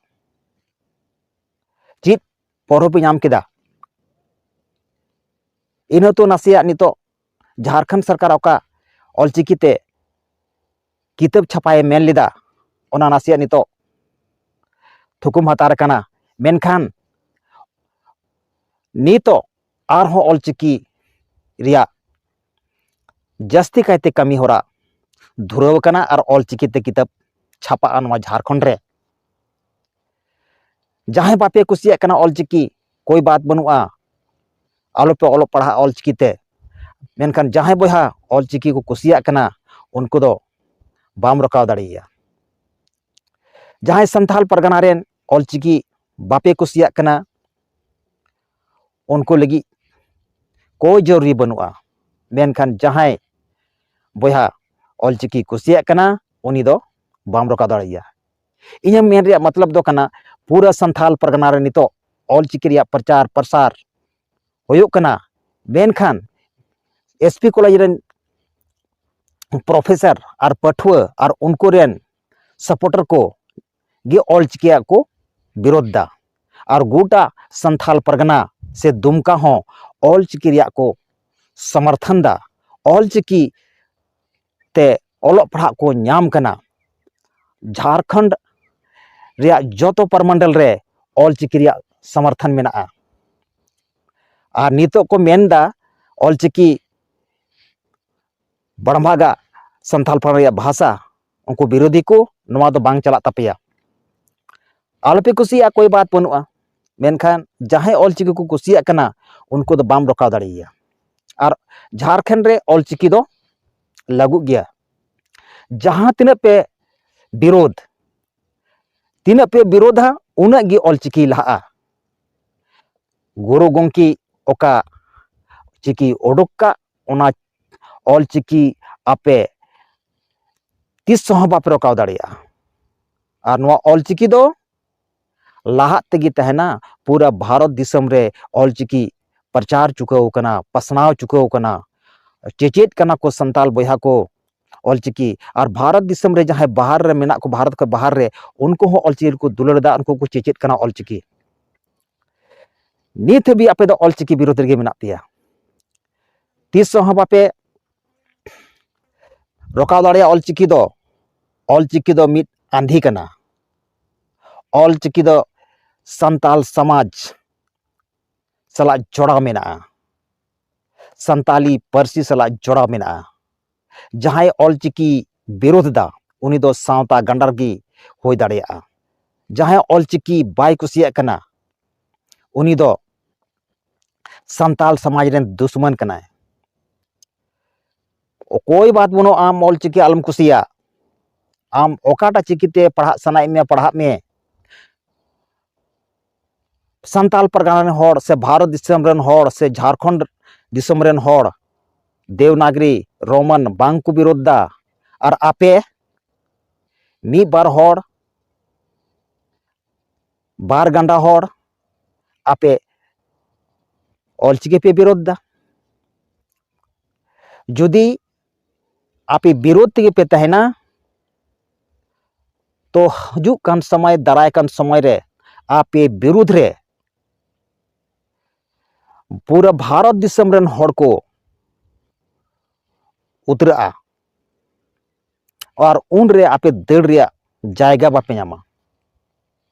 ᱪᱮᱫ ᱯᱚᱨᱚᱵᱽ ᱯᱮ ᱧᱟᱢ ᱠᱮᱫᱟ? ᱤᱱᱟᱹ ᱛᱚ ᱱᱟᱥᱮᱭᱟᱜ ᱱᱤᱛᱚᱜ ᱡᱷᱟᱲᱠᱷᱚᱸᱰ ᱥᱚᱨᱠᱟᱨ ᱚᱠᱟ ᱚᱞᱪᱤᱠᱤ ᱛᱮ ᱠᱤᱛᱟᱹᱵ ᱪᱷᱟᱯᱟᱭᱮ ᱢᱮᱱ ᱞᱮᱫᱟ, ᱚᱱᱟ ᱱᱟᱥᱮᱭᱟᱜ ᱱᱤᱛᱚᱜ ᱛᱷᱩᱠᱩᱢ ᱦᱟᱛᱟᱲ ᱠᱟᱱᱟ᱾ ᱢᱮᱱᱠᱷᱟᱱ ᱱᱤᱛᱚᱜ ᱟᱨᱦᱚᱸ ᱚᱞᱪᱤᱠᱤ ᱨᱮᱭᱟᱜ ᱡᱟᱹᱥᱛᱤ ᱠᱟᱭᱛᱮ ᱠᱟᱹᱢᱤ ᱦᱚᱨᱟ ᱫᱷᱩᱨᱟᱹᱣ ᱟᱠᱟᱱᱟ ᱟᱨ ᱚᱞᱪᱤᱠᱤ ᱛᱮ ᱠᱤᱛᱟᱹᱵ ᱪᱷᱟᱯᱟᱜᱼᱟ ᱱᱚᱣᱟ ᱡᱷᱟᱲᱠᱷᱚᱸᱰ ᱨᱮ᱾ ᱡᱟᱦᱟᱸᱭ ᱵᱟᱯᱮ ᱠᱩᱥᱤᱭᱟᱜ ᱠᱟᱱᱟ ᱚᱞᱪᱤᱠᱤ, ᱠᱳᱭ ᱵᱟᱛ ᱵᱟᱹᱱᱩᱜᱼᱟ, ᱟᱞᱚᱯᱮ ᱚᱞᱚᱜ ᱯᱟᱲᱦᱟᱜᱼᱟ ᱚᱞᱪᱤᱠᱤ ᱛᱮ᱾ ᱢᱮᱱᱠᱷᱟᱱ ᱡᱟᱦᱟᱸᱭ ᱵᱚᱭᱦᱟ ᱚᱞᱪᱤᱠᱤ ᱠᱚ ᱠᱩᱥᱤᱭᱟᱜ ᱠᱟᱱᱟ, ᱩᱱᱠᱩ ᱫᱚ ᱵᱟᱢ ᱨᱚᱠᱟᱣ ᱫᱟᱲᱮᱭᱟᱭᱟ᱾ ᱡᱟᱦᱟᱸᱭ ᱥᱟᱱᱛᱟᱲ ᱯᱟᱨᱜᱟᱱᱟ ᱨᱮᱱ ᱚᱞᱪᱤᱠᱤ ᱵᱟᱯᱮ ᱠᱩᱥᱤᱭᱟᱜ ᱠᱟᱱᱟ, ᱩᱱᱠᱩ ᱞᱟᱹᱜᱤᱫ ᱠᱳᱭ ᱡᱚᱨᱩᱨᱤ ᱵᱟᱹᱱᱩᱜᱼᱟ᱾ ᱢᱮᱱᱠᱷᱟᱱ ᱡᱟᱦᱟᱸᱭ ᱵᱚᱭᱦᱟ ᱚᱞᱪᱤᱠᱤ ᱠᱩᱥᱤᱭᱟᱜ ᱠᱟᱱᱟ, ᱩᱱᱤ ᱫᱚ ᱵᱟᱢ ᱨᱚᱠᱟᱣ ᱫᱟᱲᱮᱭᱟᱭᱟ᱾ ᱤᱧᱟᱹᱜ ᱢᱮᱱ ᱨᱮᱭᱟᱜ ᱢᱚᱛᱞᱚᱵ ᱫᱚ ᱠᱟᱱᱟ, ᱯᱩᱨᱟᱹ ᱥᱟᱱᱛᱷᱟᱞ ᱯᱟᱨᱜᱟᱱᱟ ᱨᱮ ᱱᱤᱛᱚᱜ ᱚᱞᱪᱤᱠᱤ ᱨᱮᱭᱟᱜ ᱯᱨᱚᱪᱟᱨ ᱯᱨᱚᱥᱟᱨ ᱦᱩᱭᱩᱜ ᱠᱟᱱᱟ, ᱢᱮᱱᱠᱷᱟᱱ ᱮᱥ ᱯᱤ ᱠᱚᱞᱮᱡᱽ ᱨᱮᱱ ᱯᱨᱚᱯᱷᱮᱥᱚᱨ ᱟᱨ ᱯᱟᱹᱴᱷᱩᱣᱟᱹ ᱟᱨ ᱩᱱᱠᱩ ᱨᱮᱱ ᱥᱟᱯᱳᱨᱴᱟᱨ ᱠᱚ ᱜᱮ ᱚᱞᱪᱤᱠᱤᱭᱟᱜ ᱠᱚ ᱵᱤᱨᱳᱫᱷ ᱫᱟ᱾ ᱟᱨ ᱜᱚᱴᱟ ᱥᱟᱱᱛᱷᱟᱞ ᱯᱟᱨᱜᱟᱱᱟ ᱥᱮ ᱫᱩᱢᱠᱟ ᱦᱚᱸ ᱚᱞᱪᱤᱠᱤ ᱨᱮᱭᱟᱜ ᱠᱚ ᱥᱚᱢᱚᱨᱛᱷᱚᱱ ᱫᱟ᱾ ᱚᱞᱪᱤᱠᱤ ᱛᱮ ᱚᱞᱚᱜ ᱯᱟᱲᱦᱟᱜ ᱠᱚ ᱧᱟᱢ ᱠᱟᱱᱟ᱾ ᱡᱷᱟᱲᱠᱷᱚᱸᱰ ᱨᱮᱭᱟᱜ ᱡᱚᱛᱚ ᱯᱨᱚᱢᱚᱱᱰᱚᱞ ᱨᱮ ᱚᱞᱪᱤᱠᱤ ᱨᱮᱭᱟᱜ ᱥᱚᱢᱚᱨᱛᱷᱚᱱ ᱢᱮᱱᱟᱜᱼᱟ᱾ ᱟᱨ ᱱᱤᱛᱚᱜ ᱠᱚ ᱢᱮᱱᱫᱟ ᱚᱞᱪᱤᱠᱤ ᱵᱟᱲᱢᱟᱜᱟ ᱥᱟᱱᱛᱟᱲ ᱯᱟᱲᱟ ᱨᱮᱭᱟᱜ ᱵᱷᱟᱥᱟ, ᱩᱱᱠᱩ ᱵᱤᱨᱳᱫᱷᱤ ᱠᱚ, ᱱᱚᱣᱟ ᱫᱚ ᱵᱟᱝ ᱪᱟᱞᱟᱜ ᱛᱟᱯᱮᱭᱟ᱾ ᱟᱞᱚᱯᱮ ᱠᱩᱥᱤᱭᱟᱜᱼᱟ, ᱠᱳᱭ ᱵᱟᱛ ᱵᱟᱹᱱᱩᱜᱼᱟ, ᱢᱮᱱᱠᱷᱟᱱ ᱡᱟᱦᱟᱸᱭ ᱚᱞᱪᱤᱠᱤ ᱠᱚ ᱠᱩᱥᱤᱭᱟᱜ ᱠᱟᱱᱟ, ᱩᱱᱠᱩ ᱫᱚ ᱵᱟᱢ ᱨᱚᱠᱟᱣ ᱫᱟᱲᱮᱭᱟᱭᱟ᱾ ᱟᱨ ᱡᱷᱟᱲᱠᱷᱚᱸᱰ ᱨᱮ ᱚᱞᱪᱤᱠᱤ ᱫᱚ ᱞᱟᱹᱜᱩᱜ ᱜᱮᱭᱟ᱾ ᱡᱟᱦᱟᱸ ᱛᱤᱱᱟᱹᱜ ᱯᱮ ᱵᱤᱨᱳᱫᱷ, ᱛᱤᱱᱟᱹᱜ ᱯᱮ ᱵᱤᱨᱳᱫᱷᱟ, ᱩᱱᱟᱹᱜ ᱜᱮ ᱚᱞᱪᱤᱠᱤ ᱞᱟᱦᱟᱜᱼᱟ᱾ ᱜᱩᱨᱩ ᱜᱚᱢᱠᱮ ᱚᱠᱟ ᱪᱤᱠᱤ ᱩᱰᱩᱠ ᱠᱟᱜ, ᱚᱱᱟ ᱚᱞᱪᱤᱠᱤ ᱟᱯᱮ ᱛᱤᱥ ᱦᱚᱸ ᱵᱟᱯᱮ ᱨᱚᱠᱟᱣ ᱫᱟᱲᱮᱭᱟᱜᱼᱟ᱾ ᱟᱨ ᱱᱚᱣᱟ ᱚᱞᱪᱤᱠᱤ ᱫᱚ ᱞᱟᱦᱟᱜ ᱛᱮᱜᱮ ᱛᱟᱦᱮᱱᱟ᱾ ᱯᱩᱨᱟᱹ ᱵᱷᱟᱨᱚᱛ ᱫᱤᱥᱚᱢ ᱨᱮ ᱚᱞᱪᱤᱠᱤ ᱯᱨᱚᱪᱟᱨ ᱪᱩᱠᱟᱹᱣ ᱠᱟᱱᱟ, ᱯᱟᱥᱱᱟᱣ ᱪᱩᱠᱟᱹᱣ ᱠᱟᱱᱟ, ᱪᱮᱪᱮᱫ ᱠᱟᱱᱟ ᱠᱚ ᱥᱟᱱᱛᱟᱲ ᱵᱚᱭᱦᱟ ᱠᱚ ᱚᱞᱪᱤᱠᱤ᱾ ᱟᱨ ᱵᱷᱟᱨᱚᱛ ᱫᱤᱥᱚᱢ ᱨᱮ ᱡᱟᱦᱟᱸᱭ ᱵᱟᱦᱟᱨ ᱨᱮ ᱢᱮᱱᱟᱜ ᱠᱚ, ᱵᱷᱟᱨᱚᱛ ᱠᱷᱚᱱ ᱵᱟᱦᱟᱨ ᱨᱮ, ᱩᱱᱠᱩ ᱦᱚᱸ ᱚᱞᱪᱤᱠᱤ ᱠᱚ ᱫᱩᱞᱟᱹᱲ ᱮᱫᱟ, ᱩᱱᱠᱩ ᱠᱚ ᱪᱮᱪᱮᱫ ᱠᱟᱱᱟ ᱚᱞᱪᱤᱠᱤ᱾ ᱱᱤᱛ ᱦᱟᱹᱵᱤᱡ ᱟᱯᱮ ᱫᱚ ᱚᱞᱪᱤᱠᱤ ᱵᱤᱨᱳᱫᱷ ᱨᱮᱜᱮ ᱢᱮᱱᱟᱜ ᱯᱮᱭᱟ᱾ ᱛᱤᱥ ᱦᱚᱸ ᱵᱟᱯᱮ ᱨᱚᱠᱟᱣ ᱫᱟᱲᱮᱭᱟᱜᱼᱟ ᱚᱞᱪᱤᱠᱤ ᱫᱚ᱾ ᱚᱞᱪᱤᱠᱤ ᱫᱚ ᱢᱤᱫ ᱟᱸᱫᱷᱤ ᱠᱟᱱᱟ᱾ ᱚᱞᱪᱤᱠᱤ ᱫᱚ ᱥᱟᱱᱛᱟᱞ ᱥᱚᱢᱟᱡᱽ, ᱥᱟᱞᱟᱜ ᱡᱚᱲᱟᱣ ᱢᱮᱱᱟᱜᱼᱟ, ᱥᱟᱱᱛᱟᱞᱤ ᱯᱟᱹᱨᱥᱤ ᱥᱟᱞᱟᱜ ᱡᱚᱲᱟᱣ ᱢᱮᱱᱟᱜᱼᱟ᱾ ᱡᱟᱦᱟᱸᱭ ᱚᱞᱪᱤᱠᱤ ᱵᱤᱨᱳᱫᱷ ᱫᱟ, ᱩᱱᱤ ᱫᱚ ᱥᱟᱶᱛᱟ ᱜᱟᱸᱰᱟᱨ ᱜᱮ ᱦᱩᱭ ᱫᱟᱲᱮᱭᱟᱜᱼᱟ᱾ ᱡᱟᱦᱟᱸᱭ ᱚᱞᱪᱤᱠᱤ ᱵᱟᱭ ᱠᱩᱥᱤᱭᱟᱜ ᱠᱟᱱᱟ, ᱩᱱᱤ ᱫᱚ ᱥᱟᱱᱛᱟᱞ ᱥᱚᱢᱟᱡᱽ ᱨᱮᱱ ᱫᱩᱥᱢᱟᱱ ᱠᱟᱱᱟᱭ᱾ ᱚᱠᱚᱭ ᱵᱟᱫ ᱵᱟᱹᱱᱩᱜ, ᱟᱢ ᱚᱞᱪᱤᱠᱤ ᱟᱞᱚᱢ ᱠᱩᱥᱤᱭᱟᱜ, ᱟᱢ ᱚᱠᱟᱴᱟᱜ ᱪᱤᱠᱤᱛᱮ ᱯᱟᱲᱦᱟᱜ ᱥᱟᱱᱟᱭᱮᱫ ᱢᱮᱭᱟ ᱯᱟᱲᱦᱟᱜ ᱢᱮ᱾ ᱥᱟᱱᱛᱟᱞ ᱯᱟᱨᱜᱟᱱᱟ ᱨᱮᱱ ᱦᱚᱲ ᱥᱮ ᱵᱷᱟᱨᱚᱛ ᱫᱤᱥᱚᱢ ᱨᱮᱱ ᱦᱚᱲ ᱥᱮ ᱡᱷᱟᱲᱠᱷᱚᱸᱰ ᱫᱤᱥᱚᱢ ᱨᱮᱱ ᱦᱚᱲ ᱫᱮᱣᱱᱟᱜᱽᱨᱤ ᱨᱳᱢᱟᱱ ᱵᱟᱝ ᱠᱚ ᱵᱤᱨᱳᱫᱷ ᱫᱟ᱾ ᱟᱨ ᱟᱯᱮ ᱢᱤᱫ ᱵᱟᱨ ᱦᱚᱲ ᱵᱟᱨ ᱜᱟᱸᱰᱟ ᱦᱚᱲ ᱟᱯᱮ ᱚᱞᱪᱤᱠᱤ ᱯᱮ ᱵᱤᱨᱳᱫᱷ ᱫᱟ᱾ ᱡᱩᱫᱤ ᱟᱯᱮ ᱵᱤᱨᱳᱫᱷ ᱛᱮᱜᱮ ᱯᱮ ᱛᱟᱦᱮᱱᱟ, ᱛᱚ ᱦᱤᱡᱩᱜ ᱠᱟᱱ ᱥᱚᱢᱚᱭ, ᱫᱟᱨᱟᱭ ᱠᱟᱱ ᱥᱚᱢᱚᱭ ᱨᱮ ᱟᱯᱮ ᱵᱤᱨᱩᱫᱷ ᱨᱮ ᱯᱩᱨᱟᱹ ᱵᱷᱟᱨᱚᱛ ᱫᱤᱥᱚᱢ ᱨᱮᱱ ᱦᱚᱲ ᱠᱚ ᱩᱛᱨᱟᱹᱜᱼᱟ᱾ ᱟᱨ ᱩᱱᱨᱮ ᱟᱯᱮ ᱫᱟᱹᱲ ᱨᱮᱭᱟᱜ ᱡᱟᱭᱜᱟ ᱵᱟᱯᱮ ᱧᱟᱢᱟ᱾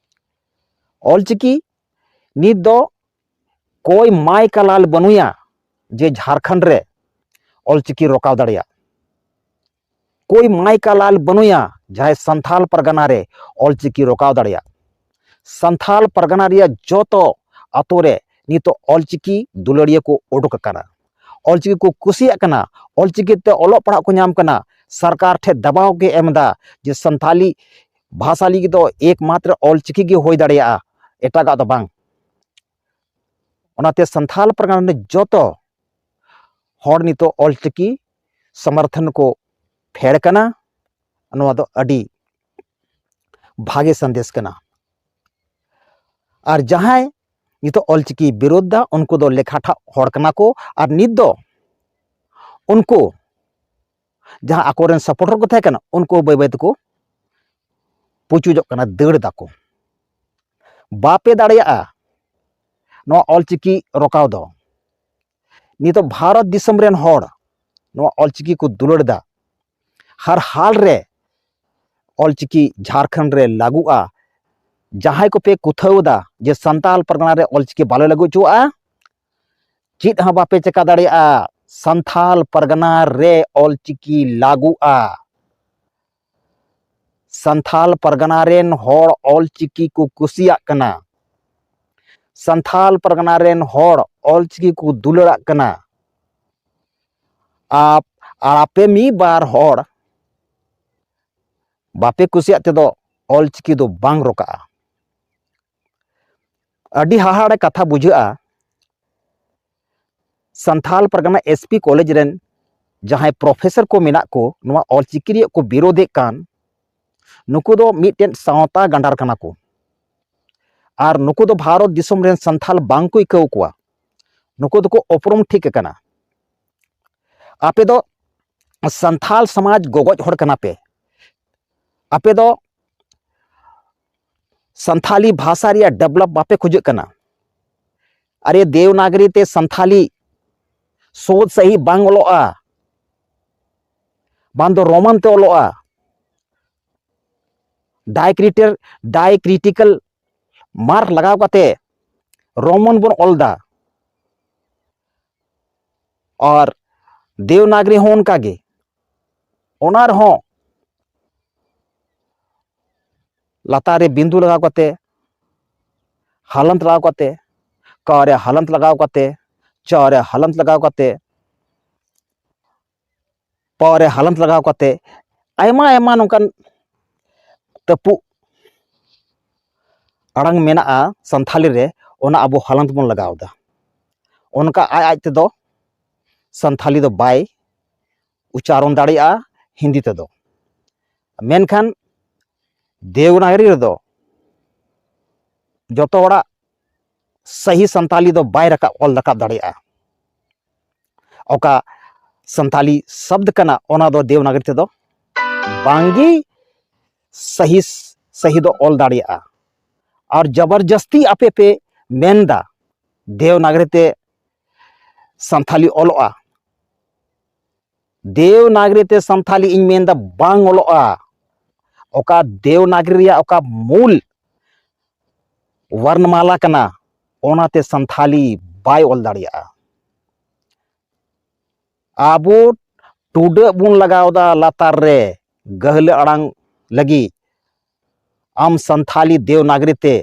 ᱚᱞᱪᱤᱠᱤ ᱱᱤᱛ ᱫᱚ ᱠᱚᱭ ᱢᱟᱭ ᱠᱟᱞᱟᱞ ᱵᱟᱹᱱᱩᱭᱟ ᱡᱮ ᱡᱷᱟᱲᱠᱷᱚᱸᱰ ᱨᱮ ᱚᱞᱪᱤᱠᱤ ᱨᱚᱠᱟᱣ ᱫᱟᱲᱮᱭᱟᱜ᱾ ᱠᱚᱭ ᱢᱟᱭ ᱠᱟᱞᱟᱞ ᱵᱟᱹᱱᱩᱭᱟ ᱡᱟᱦᱟᱸᱭ ᱥᱟᱱᱛᱷᱟᱞ ᱯᱟᱨᱜᱟᱱᱟ ᱨᱮ ᱚᱞᱪᱤᱠᱤ ᱨᱚᱠᱟᱣ ᱫᱟᱲᱮᱭᱟᱜ᱾ ᱥᱟᱱᱛᱷᱟᱞ ᱯᱟᱨᱜᱟᱱᱟ ᱨᱮᱭᱟᱜ ᱡᱚᱛᱚ ᱟᱛᱳ ᱨᱮ ᱱᱤᱛᱚᱜ ᱚᱞᱪᱤᱠᱤ ᱫᱩᱞᱟᱹᱲᱤᱭᱟᱹ ᱠᱚ ᱩᱰᱩᱠ ᱟᱠᱟᱱᱟ᱾ ᱚᱞᱪᱤᱠᱤ ᱠᱚ ᱠᱩᱥᱤᱭᱟᱜ ᱠᱟᱱᱟ, ᱚᱞᱪᱤᱠᱤ ᱛᱮ ᱚᱞᱚᱜ ᱯᱟᱲᱦᱟᱜ ᱠᱚ ᱧᱟᱢ ᱠᱟᱱᱟ᱾ ᱥᱚᱨᱠᱟᱨ ᱴᱷᱮᱱ ᱫᱟᱵᱟᱣ ᱜᱮ ᱮᱢ ᱮᱫᱟ ᱡᱮ ᱥᱟᱱᱛᱷᱟᱞᱤ ᱵᱷᱟᱥᱟ ᱞᱟᱹᱜᱤᱫ ᱫᱚ ᱮᱠᱢᱟᱛᱨᱚ ᱚᱞᱪᱤᱠᱤ ᱜᱮ ᱦᱩᱭ ᱫᱟᱲᱮᱭᱟᱜᱼᱟ, ᱮᱴᱟᱜᱟᱜ ᱫᱚ ᱵᱟᱝ᱾ ᱚᱱᱟᱛᱮ ᱥᱟᱱᱛᱷᱟᱞ ᱯᱟᱨᱜᱟᱱᱟ ᱨᱮᱱ ᱡᱚᱛᱚ ᱦᱚᱲ ᱱᱤᱛᱚᱜ ᱚᱞᱪᱤᱠᱤ ᱥᱚᱢᱚᱨᱛᱷᱚᱱ ᱠᱚ ᱯᱷᱮᱰ ᱠᱟᱱᱟ᱾ ᱱᱚᱣᱟ ᱫᱚ ᱟᱹᱰᱤ ᱵᱷᱟᱜᱮ ᱥᱟᱸᱫᱮᱥ ᱠᱟᱱᱟ᱾ ᱟᱨ ᱡᱟᱦᱟᱸᱭ ᱱᱤᱛᱚᱜ ᱚᱞᱪᱤᱠᱤ ᱵᱤᱨᱳᱫᱷ ᱫᱟ, ᱩᱱᱠᱩ ᱫᱚ ᱞᱮᱠᱷᱟ ᱴᱷᱟᱜ ᱦᱚᱲ ᱠᱟᱱᱟ ᱠᱚ᱾ ᱟᱨ ᱱᱤᱛ ᱫᱚ ᱩᱱᱠᱩ ᱡᱟᱦᱟᱸ ᱟᱠᱚᱨᱮᱱ supporter ᱠᱚ ᱛᱟᱦᱮᱸ ᱠᱟᱱᱟ, ᱩᱱᱠᱩ ᱵᱟᱹᱭ ᱵᱟᱹᱭ ᱛᱮᱠᱚ ᱯᱩᱪᱩᱡᱚᱜ ᱠᱟᱱᱟ, ᱫᱟᱹᱲ ᱫᱟᱠᱚ᱾ ᱵᱟᱯᱮ ᱫᱟᱲᱮᱭᱟᱜᱼᱟ ᱱᱚᱣᱟ ᱚᱞᱪᱤᱠᱤ ᱨᱚᱠᱟᱣ ᱫᱚ᱾ ᱱᱤᱛᱚᱜ ᱵᱷᱟᱨᱚᱛ ᱫᱤᱥᱚᱢ ᱨᱮᱱ ᱦᱚᱲ ᱱᱚᱣᱟ ᱚᱞᱪᱤᱠᱤ ᱠᱚ ᱫᱩᱞᱟᱹᱲ ᱮᱫᱟ᱾ ᱦᱟᱨ ᱦᱟᱞ ᱨᱮ ᱚᱞᱪᱤᱠᱤ ᱡᱷᱟᱲᱠᱷᱚᱸᱰ ᱨᱮ ᱞᱟᱹᱜᱩᱜᱼᱟ᱾ ᱡᱟᱦᱟᱸᱭ ᱠᱚᱯᱮ ᱠᱩᱛᱷᱟᱹᱣ ᱮᱫᱟ ᱡᱮ ᱥᱟᱱᱛᱟᱲ ᱯᱟᱨᱜᱟᱱᱟ ᱨᱮ ᱚᱞᱪᱤᱠᱤ ᱵᱟᱞᱮ ᱞᱟᱹᱜᱩ ᱦᱚᱪᱚᱣᱟᱜᱼᱟ, ᱪᱮᱫ ᱦᱚᱸ ᱵᱟᱯᱮ ᱪᱮᱠᱟ ᱫᱟᱲᱮᱭᱟᱜᱼᱟ᱾ ᱥᱟᱱᱛᱷᱟᱞ ᱯᱟᱨᱜᱟᱱᱟ ᱨᱮ ᱚᱞᱪᱤᱠᱤ ᱞᱟᱹᱜᱩᱜᱼᱟ᱾ ᱥᱟᱱᱛᱷᱟᱞ ᱯᱟᱨᱜᱟᱱᱟ ᱨᱮᱱ ᱦᱚᱲ ᱚᱞᱪᱤᱠᱤ ᱠᱚ ᱠᱩᱥᱤᱭᱟᱜ ᱠᱟᱱᱟ᱾ ᱥᱟᱱᱛᱷᱟᱞ ᱯᱟᱨᱜᱟᱱᱟ ᱨᱮᱱ ᱦᱚᱲ ᱚᱞᱪᱤᱠᱤ ᱠᱚ ᱫᱩᱞᱟᱹᱲᱟᱜ ᱠᱟᱱᱟ᱾ ᱟᱯ-, ᱟᱨ ᱟᱯᱮ ᱢᱤᱫ ᱵᱟᱨ ᱦᱚᱲ ᱵᱟᱯᱮ ᱠᱩᱥᱤᱭᱟᱜ ᱛᱮᱫᱚ ᱚᱞᱪᱤᱠᱤ ᱫᱚ ᱵᱟᱝ ᱨᱚᱠᱟᱜᱼᱟ᱾ ᱟᱹᱰᱤ ᱦᱟᱦᱟᱲᱟ ᱠᱟᱛᱷᱟ ᱵᱩᱡᱷᱟᱹᱜᱼᱟ᱾ ᱥᱟᱱᱛᱷᱟᱞ ᱯᱟᱨᱜᱟᱱᱟ ᱮᱥ ᱯᱤ ᱠᱚᱞᱮᱡᱽ ᱨᱮᱱ ᱡᱟᱦᱟᱸᱭ ᱯᱨᱚᱯᱷᱮᱥᱚᱨ ᱠᱚ ᱢᱮᱱᱟᱜ ᱠᱚ, ᱱᱚᱣᱟ ᱚᱞᱪᱤᱠᱤ ᱨᱮᱭᱟᱜ ᱠᱚ ᱵᱤᱨᱳᱫᱮᱫ ᱠᱟᱱ, ᱱᱩᱠᱩ ᱫᱚ ᱢᱤᱫᱴᱮᱱ ᱥᱟᱶᱛᱟ ᱜᱟᱸᱰᱟᱨ ᱠᱟᱱᱟ ᱠᱚ᱾ ᱟᱨ ᱱᱩᱠᱩ ᱫᱚ ᱵᱷᱟᱨᱚᱛ ᱫᱤᱥᱚᱢ ᱨᱮᱱ ᱥᱟᱱᱛᱷᱟᱞ ᱵᱟᱝ ᱠᱚ ᱟᱹᱭᱠᱟᱹᱣ ᱠᱚᱣᱟ᱾ ᱱᱩᱠᱩ ᱫᱚᱠᱚ ᱩᱯᱨᱩᱢ ᱴᱷᱤᱠ ᱟᱠᱟᱱᱟ᱾ ᱟᱯᱮ ᱫᱚ ᱥᱟᱱᱛᱷᱟᱞ ᱥᱚᱢᱟᱡᱽ ᱜᱚᱜᱚᱡ ᱦᱚᱲ ᱠᱟᱱᱟ ᱯᱮ᱾ ᱟᱯᱮ ᱫᱚ ᱥᱟᱱᱛᱷᱟᱞᱤ ᱵᱷᱟᱥᱟ ᱨᱮᱭᱟᱜ ᱰᱮᱵᱷᱞᱚᱯ ᱵᱟᱯᱮ ᱠᱷᱚᱡᱚᱜ ᱠᱟᱱᱟ᱾ ᱟᱨᱮ, ᱫᱮᱣᱱᱟᱜᱽᱨᱤ ᱛᱮ ᱥᱟᱱᱛᱷᱟᱞᱤ ᱥᱳᱫ ᱥᱟᱹᱦᱤ ᱵᱟᱝ ᱚᱞᱚᱜᱼᱟ, ᱵᱟᱝ ᱫᱚ ᱨᱳᱢᱟᱱ ᱛᱮ ᱚᱞᱚᱜᱼᱟ᱾ ᱰᱟᱭᱠᱨᱤᱴᱟᱞ ᱰᱟᱭᱠᱨᱤᱴᱤᱠᱟᱞ ᱢᱟᱨᱠ ᱞᱟᱜᱟᱣ ᱠᱟᱛᱮ ᱨᱳᱢᱟᱱ ᱵᱚᱱ ᱚᱞ ᱫᱟ᱾ ᱟᱨ ᱫᱮᱣᱱᱟᱜᱽᱨᱤ ᱦᱚᱸ ᱚᱱᱠᱟ ᱜᱮ, ᱚᱱᱟ ᱨᱮᱦᱚᱸ ᱞᱟᱛᱟᱨ ᱨᱮ ᱵᱤᱱᱫᱩ ᱞᱟᱜᱟᱣ ᱠᱟᱛᱮ, ᱦᱟᱞᱟᱱᱛ ᱞᱟᱜᱟᱣ ᱠᱟᱛᱮ, ᱠᱟ ᱨᱮ ᱦᱟᱞᱟᱱᱛ ᱞᱟᱜᱟᱣ ᱠᱟᱛᱮ, ᱪᱟ ᱨᱮ ᱦᱟᱞᱟᱱᱛ ᱞᱟᱜᱟᱣ ᱠᱟᱛᱮ, ᱯᱟ ᱨᱮ ᱦᱟᱞᱟᱱᱛ ᱞᱟᱜᱟᱣ ᱠᱟᱛᱮ, ᱟᱭᱢᱟ ᱟᱭᱢᱟ ᱱᱚᱝᱠᱟᱱ ᱛᱟᱹᱯᱩᱜ ᱟᱲᱟᱝ ᱢᱮᱱᱟᱜᱼᱟ ᱥᱟᱱᱛᱷᱟᱞᱤ ᱨᱮ, ᱚᱱᱟ ᱟᱵᱚ ᱦᱟᱞᱟᱱᱛ ᱵᱚᱱ ᱞᱟᱜᱟᱣ ᱮᱫᱟ᱾ ᱚᱱᱠᱟ ᱟᱡ ᱟᱡ ᱛᱮᱫᱚ ᱥᱟᱱᱛᱷᱟᱞᱤ ᱫᱚ ᱵᱟᱭ ᱩᱪᱪᱟᱨᱚᱱ ᱫᱟᱲᱮᱭᱟᱜᱼᱟ ᱦᱤᱱᱫᱤ ᱛᱮᱫᱚ᱾ ᱢᱮᱱᱠᱷᱟᱱ ᱫᱮᱣᱱᱟᱜᱚᱨᱤ ᱨᱮᱫᱚ ᱡᱚᱛᱚ ᱦᱚᱲᱟᱜ ᱥᱟᱹᱦᱤ ᱥᱟᱱᱛᱟᱞᱤ ᱫᱚ ᱵᱟᱭ ᱨᱟᱠᱟᱵ, ᱚᱞ ᱨᱟᱠᱟᱵ ᱫᱟᱲᱮᱭᱟᱜᱼᱟ᱾ ᱚᱠᱟ ᱥᱟᱱᱛᱟᱞᱤ ᱥᱚᱵᱫ ᱠᱟᱱᱟ, ᱚᱱᱟ ᱫᱚ ᱫᱮᱣᱱᱟᱜᱚᱨᱤ ᱛᱮᱫᱚ ᱵᱟᱝᱜᱮ ᱥᱟᱹᱦᱤ, ᱥᱟᱹᱦᱤ ᱫᱚ ᱚᱞ ᱫᱟᱲᱮᱭᱟᱜᱼᱟ᱾ ᱟᱨ ᱡᱚᱵᱚᱨᱡᱚᱥᱛᱤ ᱟᱯᱮ ᱯᱮ ᱢᱮᱱᱫᱟ ᱫᱮᱣᱱᱟᱜᱚᱨᱤ ᱛᱮ ᱥᱟᱱᱛᱷᱟᱞᱤ ᱚᱞᱚᱜᱼᱟ, ᱫᱮᱣᱱᱟᱜᱚᱨᱤ ᱛᱮ ᱥᱟᱱᱛᱷᱟᱞᱤ ᱤᱧ ᱢᱮᱱᱫᱟ ᱵᱟᱝ ᱚᱞᱚᱜᱼᱟ᱾ ᱚᱠᱟ ᱫᱮᱣᱱᱟᱜᱚᱨᱤ ᱨᱮᱭᱟᱜ ᱚᱠᱟ ᱢᱩᱞ ᱵᱚᱨᱱᱚᱢᱟᱞᱟ ᱠᱟᱱᱟ, ᱚᱱᱟᱛᱮ ᱥᱟᱱᱛᱷᱟᱞᱤ ᱵᱟᱭ ᱚᱞ ᱫᱟᱲᱮᱭᱟᱜᱼᱟ᱾ ᱟᱵᱚ ᱴᱩᱰᱟᱹᱜ ᱵᱚᱱ ᱞᱟᱜᱟᱣ ᱮᱫᱟ ᱞᱟᱛᱟᱨ ᱨᱮ ᱜᱟᱹᱦᱞᱟᱹ ᱟᱲᱟᱝ ᱞᱟᱹᱜᱤᱫ᱾ ᱟᱢ ᱥᱟᱱᱛᱷᱟᱞᱤ ᱫᱮᱣᱱᱟᱜᱽᱨᱤ ᱛᱮ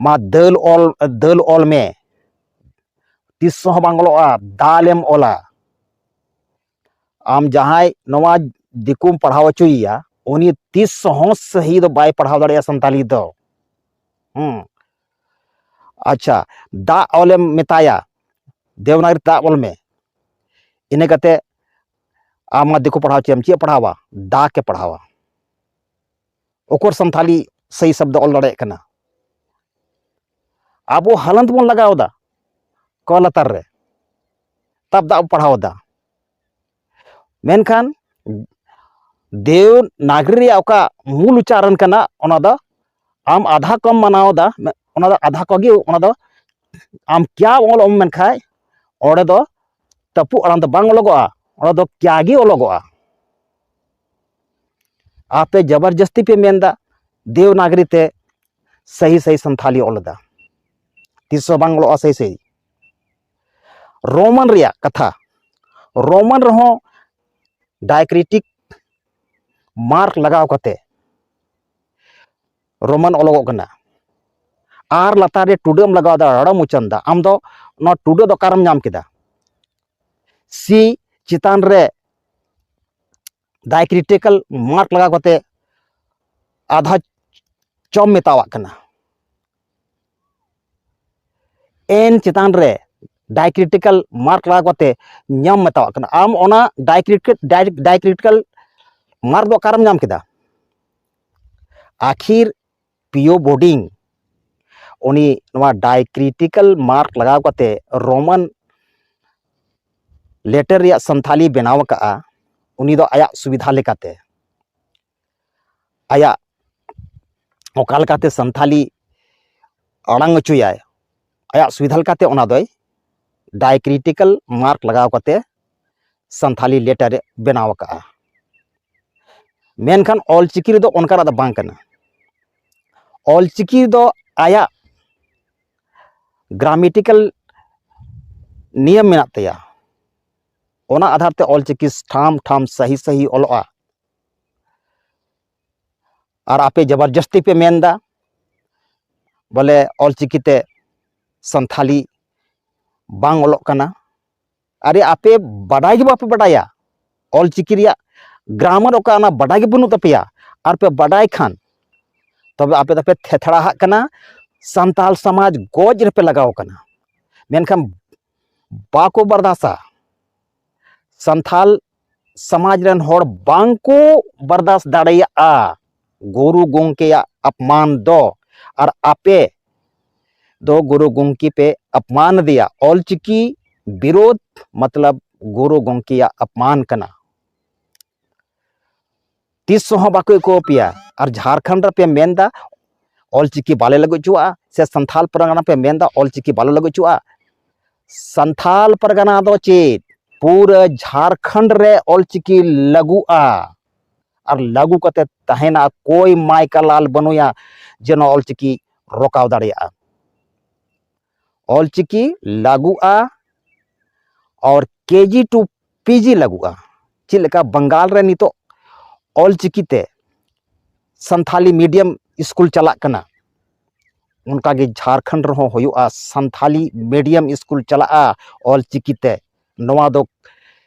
ᱢᱟ ᱫᱟᱹᱞ ᱚᱞ, ᱫᱟᱹᱞ ᱚᱞ ᱢᱮ, ᱛᱤᱥ ᱦᱚᱸ ᱵᱟᱝ ᱚᱞᱚᱜᱼᱟ, ᱫᱟᱞᱮᱢ ᱚᱞᱟ᱾ ᱟᱢ ᱡᱟᱦᱟᱸᱭ ᱱᱚᱣᱟ ᱫᱤᱠᱩᱢ ᱯᱟᱲᱦᱟᱣ ᱦᱚᱪᱚᱭᱮᱭᱟ, ᱩᱱᱤ ᱛᱤᱥ ᱦᱚᱸ ᱥᱟᱹᱦᱤ ᱫᱚ ᱵᱟᱭ ᱯᱟᱲᱦᱟᱣ ᱫᱟᱲᱮᱭᱟᱜᱼᱟ ᱥᱟᱱᱛᱟᱞᱤ ᱫᱚ᱾ ᱦᱩᱸ᱾ ᱟᱪᱪᱷᱟ, ᱫᱟᱜ ᱚᱞᱮᱢ ᱢᱮᱛᱟᱭᱟ, ᱫᱮᱣᱱᱟᱜᱽᱨᱤ ᱫᱟᱜ ᱚᱞ ᱢᱮ᱾ ᱤᱱᱟᱹ ᱠᱟᱛᱮ ᱟᱢ ᱢᱟ ᱫᱤᱠᱩ ᱯᱟᱲᱦᱟᱣ ᱦᱚᱪᱚᱭᱟᱢ, ᱪᱮᱫ ᱮ ᱯᱟᱲᱦᱟᱣᱟ? ᱫᱟᱜ ᱮ ᱯᱟᱲᱦᱟᱣᱟ᱾ ᱚᱠᱚᱨ ᱥᱟᱱᱛᱷᱟᱞᱤ ᱥᱟᱹᱦᱤ ᱥᱟᱵᱫᱚ ᱚᱞ ᱫᱟᱲᱮᱭᱟᱜ ᱠᱟᱱᱟ? ᱟᱵᱚ ᱦᱟᱞᱟᱱᱛ ᱵᱚᱱ ᱞᱟᱜᱟᱣ ᱮᱫᱟ ᱠᱚ ᱞᱟᱛᱟᱨ ᱨᱮ, ᱛᱟᱵ ᱫᱟᱜ ᱵᱚᱱ ᱯᱟᱲᱦᱟᱣ ᱮᱫᱟ᱾ ᱢᱮᱱᱠᱷᱟᱱ ᱫᱮᱣᱱᱟᱜᱽᱨᱤ ᱨᱮᱭᱟᱜ ᱚᱠᱟ ᱢᱩᱞ ᱩᱪᱪᱟᱨᱚᱱ ᱠᱟᱱᱟ, ᱚᱱᱟ ᱫᱚ ᱟᱢ ᱟᱫᱷᱟ ᱠᱚᱢ ᱢᱟᱱᱟᱣ ᱮᱫᱟ, ᱚᱱᱟ ᱫᱚ ᱟᱫᱷᱟ ᱠᱚᱜᱮ, ᱚᱱᱟ ᱫᱚ ᱟᱢ ᱠᱭᱟ ᱚᱞ ᱮᱢ ᱢᱮᱱᱠᱷᱟᱡ, ᱚᱸᱰᱮ ᱫᱚ ᱛᱟᱹᱯᱩᱜ ᱟᱲᱟᱝ ᱫᱚ ᱵᱟᱝ ᱚᱞᱚᱜᱚᱜᱼᱟ, ᱚᱸᱰᱮ ᱫᱚ ᱠᱭᱟ ᱜᱮ ᱚᱞᱚᱜᱚᱜᱼᱟ᱾ ᱟᱯᱮ ᱡᱚᱵᱚᱨᱡᱚᱥᱛᱤ ᱯᱮ ᱢᱮᱱᱫᱟ ᱫᱮᱣᱱᱟᱜᱽᱨᱤ ᱛᱮ ᱥᱟᱹᱦᱤ ᱥᱟᱹᱦᱤ ᱥᱟᱱᱛᱷᱟᱞᱤ ᱚᱞ ᱮᱫᱟ, ᱛᱤᱥ ᱦᱚᱸ ᱵᱟᱝ ᱚᱞᱚᱜᱼᱟ ᱥᱟᱹᱦᱤ ᱥᱟᱹᱦᱤ᱾ ᱨᱳᱢᱟᱱ ᱨᱮᱭᱟᱜ ᱠᱟᱛᱷᱟ, ᱨᱳᱢᱟᱱ ᱨᱮᱦᱚᱸ ᱰᱟᱭᱠᱨᱤᱴᱤᱠ ᱢᱟᱨᱠ ᱞᱟᱜᱟᱣ ᱠᱟᱛᱮ ᱨᱳᱢᱟᱱ ᱚᱞᱚᱜᱚᱜ ᱠᱟᱱᱟ, ᱟᱨ ᱞᱟᱛᱟᱨ ᱨᱮ ᱴᱩᱰᱟᱹᱜ ᱮᱢ ᱞᱟᱜᱟᱣ ᱮᱫᱟ, ᱨᱟᱲᱟᱢ ᱩᱪᱟᱹᱱ ᱮᱫᱟ, ᱟᱢ ᱫᱚ ᱱᱚᱣᱟ ᱴᱩᱰᱟᱹᱜ ᱫᱚ ᱚᱠᱟᱨᱮᱢ ᱧᱟᱢ ᱠᱮᱫᱟ? ᱥᱤ ᱪᱮᱛᱟᱱ ᱨᱮ ᱰᱟᱭᱠᱨᱤᱴᱤᱠᱟᱞ ᱢᱟᱨᱠ ᱞᱟᱜᱟᱣ ᱠᱟᱛᱮ ᱟᱫᱷᱟ ᱪᱚᱢ ᱢᱮᱛᱟᱣᱟᱜ ᱠᱟᱱᱟ᱾ ᱮᱱ ᱪᱮᱛᱟᱱ ᱨᱮ ᱰᱟᱭᱠᱨᱤᱴᱤᱠᱟᱞ ᱢᱟᱨᱠ ᱞᱟᱜᱟᱣ ᱠᱟᱛᱮ ᱧᱟᱢ ᱢᱮᱛᱟᱣᱟᱜ ᱠᱟᱱᱟ᱾ ᱟᱢ ᱚᱱᱟ ᱰᱟᱭᱠᱨᱤᱴᱤᱠᱟᱞ, ᱰᱟᱭᱠᱨᱤᱴᱤᱠᱟᱞ ᱢᱟᱨᱠ ᱫᱚ ᱚᱠᱟᱨᱮᱢ ᱧᱟᱢ ᱠᱮᱫᱟ? ᱟᱹᱠᱷᱤᱨ ᱯᱤᱭᱳ ᱵᱳᱰᱤᱝ ᱩᱱᱤ ᱱᱚᱣᱟ ᱰᱟᱭᱠᱨᱤᱴᱤᱠᱟᱞ ᱢᱟᱨᱠ ᱞᱟᱜᱟᱣ ᱠᱟᱛᱮ ᱨᱳᱢᱟᱱ ᱞᱮᱴᱟᱨ ᱨᱮᱭᱟᱜ ᱥᱟᱱᱛᱷᱟᱞᱤ ᱵᱮᱱᱟᱣ ᱟᱠᱟᱫᱼᱟ᱾ ᱩᱱᱤ ᱫᱚ ᱟᱭᱟᱜ ᱥᱩᱵᱤᱫᱷᱟ ᱞᱮᱠᱟᱛᱮ, ᱟᱭᱟᱜ ᱚᱠᱟ ᱞᱮᱠᱟᱛᱮ ᱥᱟᱱᱛᱷᱟᱞᱤ ᱟᱲᱟᱝ ᱦᱚᱪᱚᱭᱟᱭ, ᱟᱭᱟᱜ ᱥᱩᱵᱤᱫᱷᱟ ᱞᱮᱠᱟᱛᱮ ᱚᱱᱟ ᱫᱚᱭ ᱰᱟᱭᱠᱨᱤᱴᱤᱠᱟᱞ ᱢᱟᱨᱠ ᱞᱟᱜᱟᱣ ᱠᱟᱛᱮ ᱥᱟᱱᱛᱷᱟᱞᱤ ᱞᱮᱴᱟᱨ ᱮ ᱵᱮᱱᱟᱣ ᱟᱠᱟᱫᱼᱟ᱾ ᱢᱮᱱᱠᱷᱟᱱ ᱚᱞᱪᱤᱠᱤ ᱨᱮᱫᱚ ᱚᱱᱠᱟᱱᱟᱜ ᱫᱚ ᱵᱟᱝ ᱠᱟᱱᱟ᱾ ᱚᱞᱪᱤᱠᱤ ᱫᱚ ᱟᱭᱟᱜ ᱜᱨᱟᱢᱮᱴᱤᱠᱟᱞ ᱱᱤᱭᱚᱢ ᱢᱮᱱᱟᱜ ᱛᱟᱭᱟ, ᱚᱱᱟ ᱟᱫᱷᱟᱨ ᱛᱮ ᱚᱞᱪᱤᱠᱤ ᱴᱷᱟᱢ ᱴᱷᱟᱢ ᱥᱟᱹᱦᱤ ᱥᱟᱹᱦᱤ ᱚᱞᱚᱜᱼᱟ᱾ ᱟᱨ ᱟᱯᱮ ᱡᱚᱵᱚᱨᱡᱚᱥᱛᱤ ᱯᱮ ᱢᱮᱱᱫᱟ ᱵᱚᱞᱮ ᱚᱞᱪᱤᱠᱤ ᱛᱮ ᱥᱟᱱᱛᱷᱟᱞᱤ ᱵᱟᱝ ᱚᱞᱚᱜ ᱠᱟᱱᱟ᱾ ᱟᱨᱮ, ᱟᱯᱮ ᱵᱟᱰᱟᱭ ᱜᱮ ᱵᱟᱯᱮ ᱵᱟᱰᱟᱭᱟ, ᱚᱞᱪᱤᱠᱤ ᱨᱮᱭᱟᱜ ᱜᱨᱟᱢᱟᱨ ᱚᱠᱟ, ᱚᱱᱟ ᱵᱟᱰᱟᱭ ᱜᱮ ᱵᱟᱹᱱᱩᱜ ᱛᱟᱯᱮᱭᱟ᱾ ᱟᱨ ᱯᱮ ᱵᱟᱰᱟᱭ ᱠᱷᱟᱱ ᱛᱚᱵᱮ ᱟᱯᱮ ᱫᱚᱯᱮ ᱛᱷᱮᱛᱷᱲᱟᱦᱟᱜ ᱠᱟᱱᱟ, ᱥᱟᱱᱛᱟᱞ ᱥᱚᱢᱟᱡᱽ ᱜᱚᱡ ᱨᱮᱯᱮ ᱞᱟᱜᱟᱣ ᱠᱟᱱᱟ᱾ ᱢᱮᱱᱠᱷᱟᱱ ᱵᱟᱠᱚ ᱵᱟᱨᱫᱟᱥᱟ, ᱥᱟᱱᱛᱟᱞ ᱥᱚᱢᱟᱡᱽ ᱨᱮᱱ ᱦᱚᱲ ᱵᱟᱝ ᱠᱚ ᱵᱟᱨᱫᱟᱥ ᱫᱟᱲᱮᱭᱟᱜᱼᱟ ᱜᱩᱨᱩ ᱜᱚᱢᱠᱮᱭᱟᱜ ᱟᱯᱢᱟᱱ ᱫᱚ᱾ ᱟᱨ ᱟᱯᱮ ᱫᱚ ᱜᱩᱨᱩ ᱜᱚᱢᱠᱮ ᱯᱮ ᱟᱯᱢᱟᱱ ᱟᱫᱮᱭᱟ᱾ ᱚᱞᱪᱤᱠᱤ ᱵᱤᱨᱳᱫᱷ ᱢᱚᱛᱞᱚᱵ ᱜᱩᱨᱩ ᱜᱚᱢᱠᱮᱭᱟᱜ ᱟᱯᱢᱟᱱ ᱠᱟᱱᱟ᱾ ᱛᱤᱥ ᱦᱚᱸ ᱵᱟᱠᱚ ᱟᱹᱭᱠᱟᱹᱣ ᱯᱮᱭᱟ᱾ ᱟᱨ ᱡᱷᱟᱲᱠᱷᱚᱸᱰ ᱨᱮᱯᱮ ᱢᱮᱱᱫᱟ ᱚᱞᱪᱤᱠᱤ ᱵᱟᱞᱮ ᱞᱟᱹᱜᱩ ᱦᱚᱪᱚᱣᱟᱜᱼᱟ, ᱥᱮ ᱥᱟᱱᱛᱷᱟᱞ ᱯᱟᱨᱜᱟᱱᱟ ᱯᱮ ᱢᱮᱱᱫᱟ ᱚᱞᱪᱤᱠᱤ ᱵᱟᱞᱮ ᱞᱟᱹᱜᱩ ᱦᱚᱪᱚᱣᱟᱜᱼᱟ᱾ ᱥᱟᱱᱛᱷᱟᱞ ᱯᱟᱨᱜᱟᱱᱟ ᱫᱚ ᱪᱮᱫ, ᱯᱩᱨᱟᱹ ᱡᱷᱟᱲᱠᱷᱚᱸᱰ ᱨᱮ ᱚᱞᱪᱤᱠᱤ ᱞᱟᱹᱜᱩᱜᱼᱟ᱾ ᱟᱨ ᱞᱟᱹᱜᱩ ᱠᱟᱛᱮ ᱛᱟᱦᱮᱱᱟ, ᱠᱚᱭ ᱢᱟᱭ ᱠᱟ ᱞᱟᱞ ᱵᱟᱹᱱᱩᱭᱟ ᱡᱮ ᱱᱚᱣᱟ ᱚᱞᱪᱤᱠᱤ ᱨᱚᱠᱟᱣ ᱫᱟᱲᱮᱭᱟᱜᱼᱟ᱾ ᱚᱞᱪᱤᱠᱤ ᱞᱟᱹᱜᱩᱜᱼᱟ ᱟᱨ ᱠᱮᱡᱤ ᱴᱩ ᱯᱤᱡᱤ ᱞᱟᱹᱜᱩᱜᱼᱟ᱾ ᱪᱮᱫ ᱞᱮᱠᱟ ᱵᱟᱝᱜᱟᱞ ᱨᱮ ᱱᱤᱛᱚᱜ ᱚᱞᱪᱤᱠᱤ ᱛᱮ ᱥᱟᱱᱛᱷᱟᱞᱤ ᱢᱤᱰᱤᱭᱟᱢ ᱥᱠᱩᱞ ᱪᱟᱞᱟᱜ ᱠᱟᱱᱟ, ᱚᱱᱠᱟᱜᱮ ᱡᱷᱟᱲᱠᱷᱚᱸᱰ ᱨᱮᱦᱚᱸ ᱦᱩᱭᱩᱜᱼᱟ, ᱥᱟᱱᱛᱷᱟᱞᱤ ᱢᱤᱰᱤᱭᱟᱢ ᱥᱠᱩᱞ ᱪᱟᱞᱟᱜᱼᱟ ᱚᱞᱪᱤᱠᱤ ᱛᱮ᱾ ᱱᱚᱣᱟ ᱫᱚ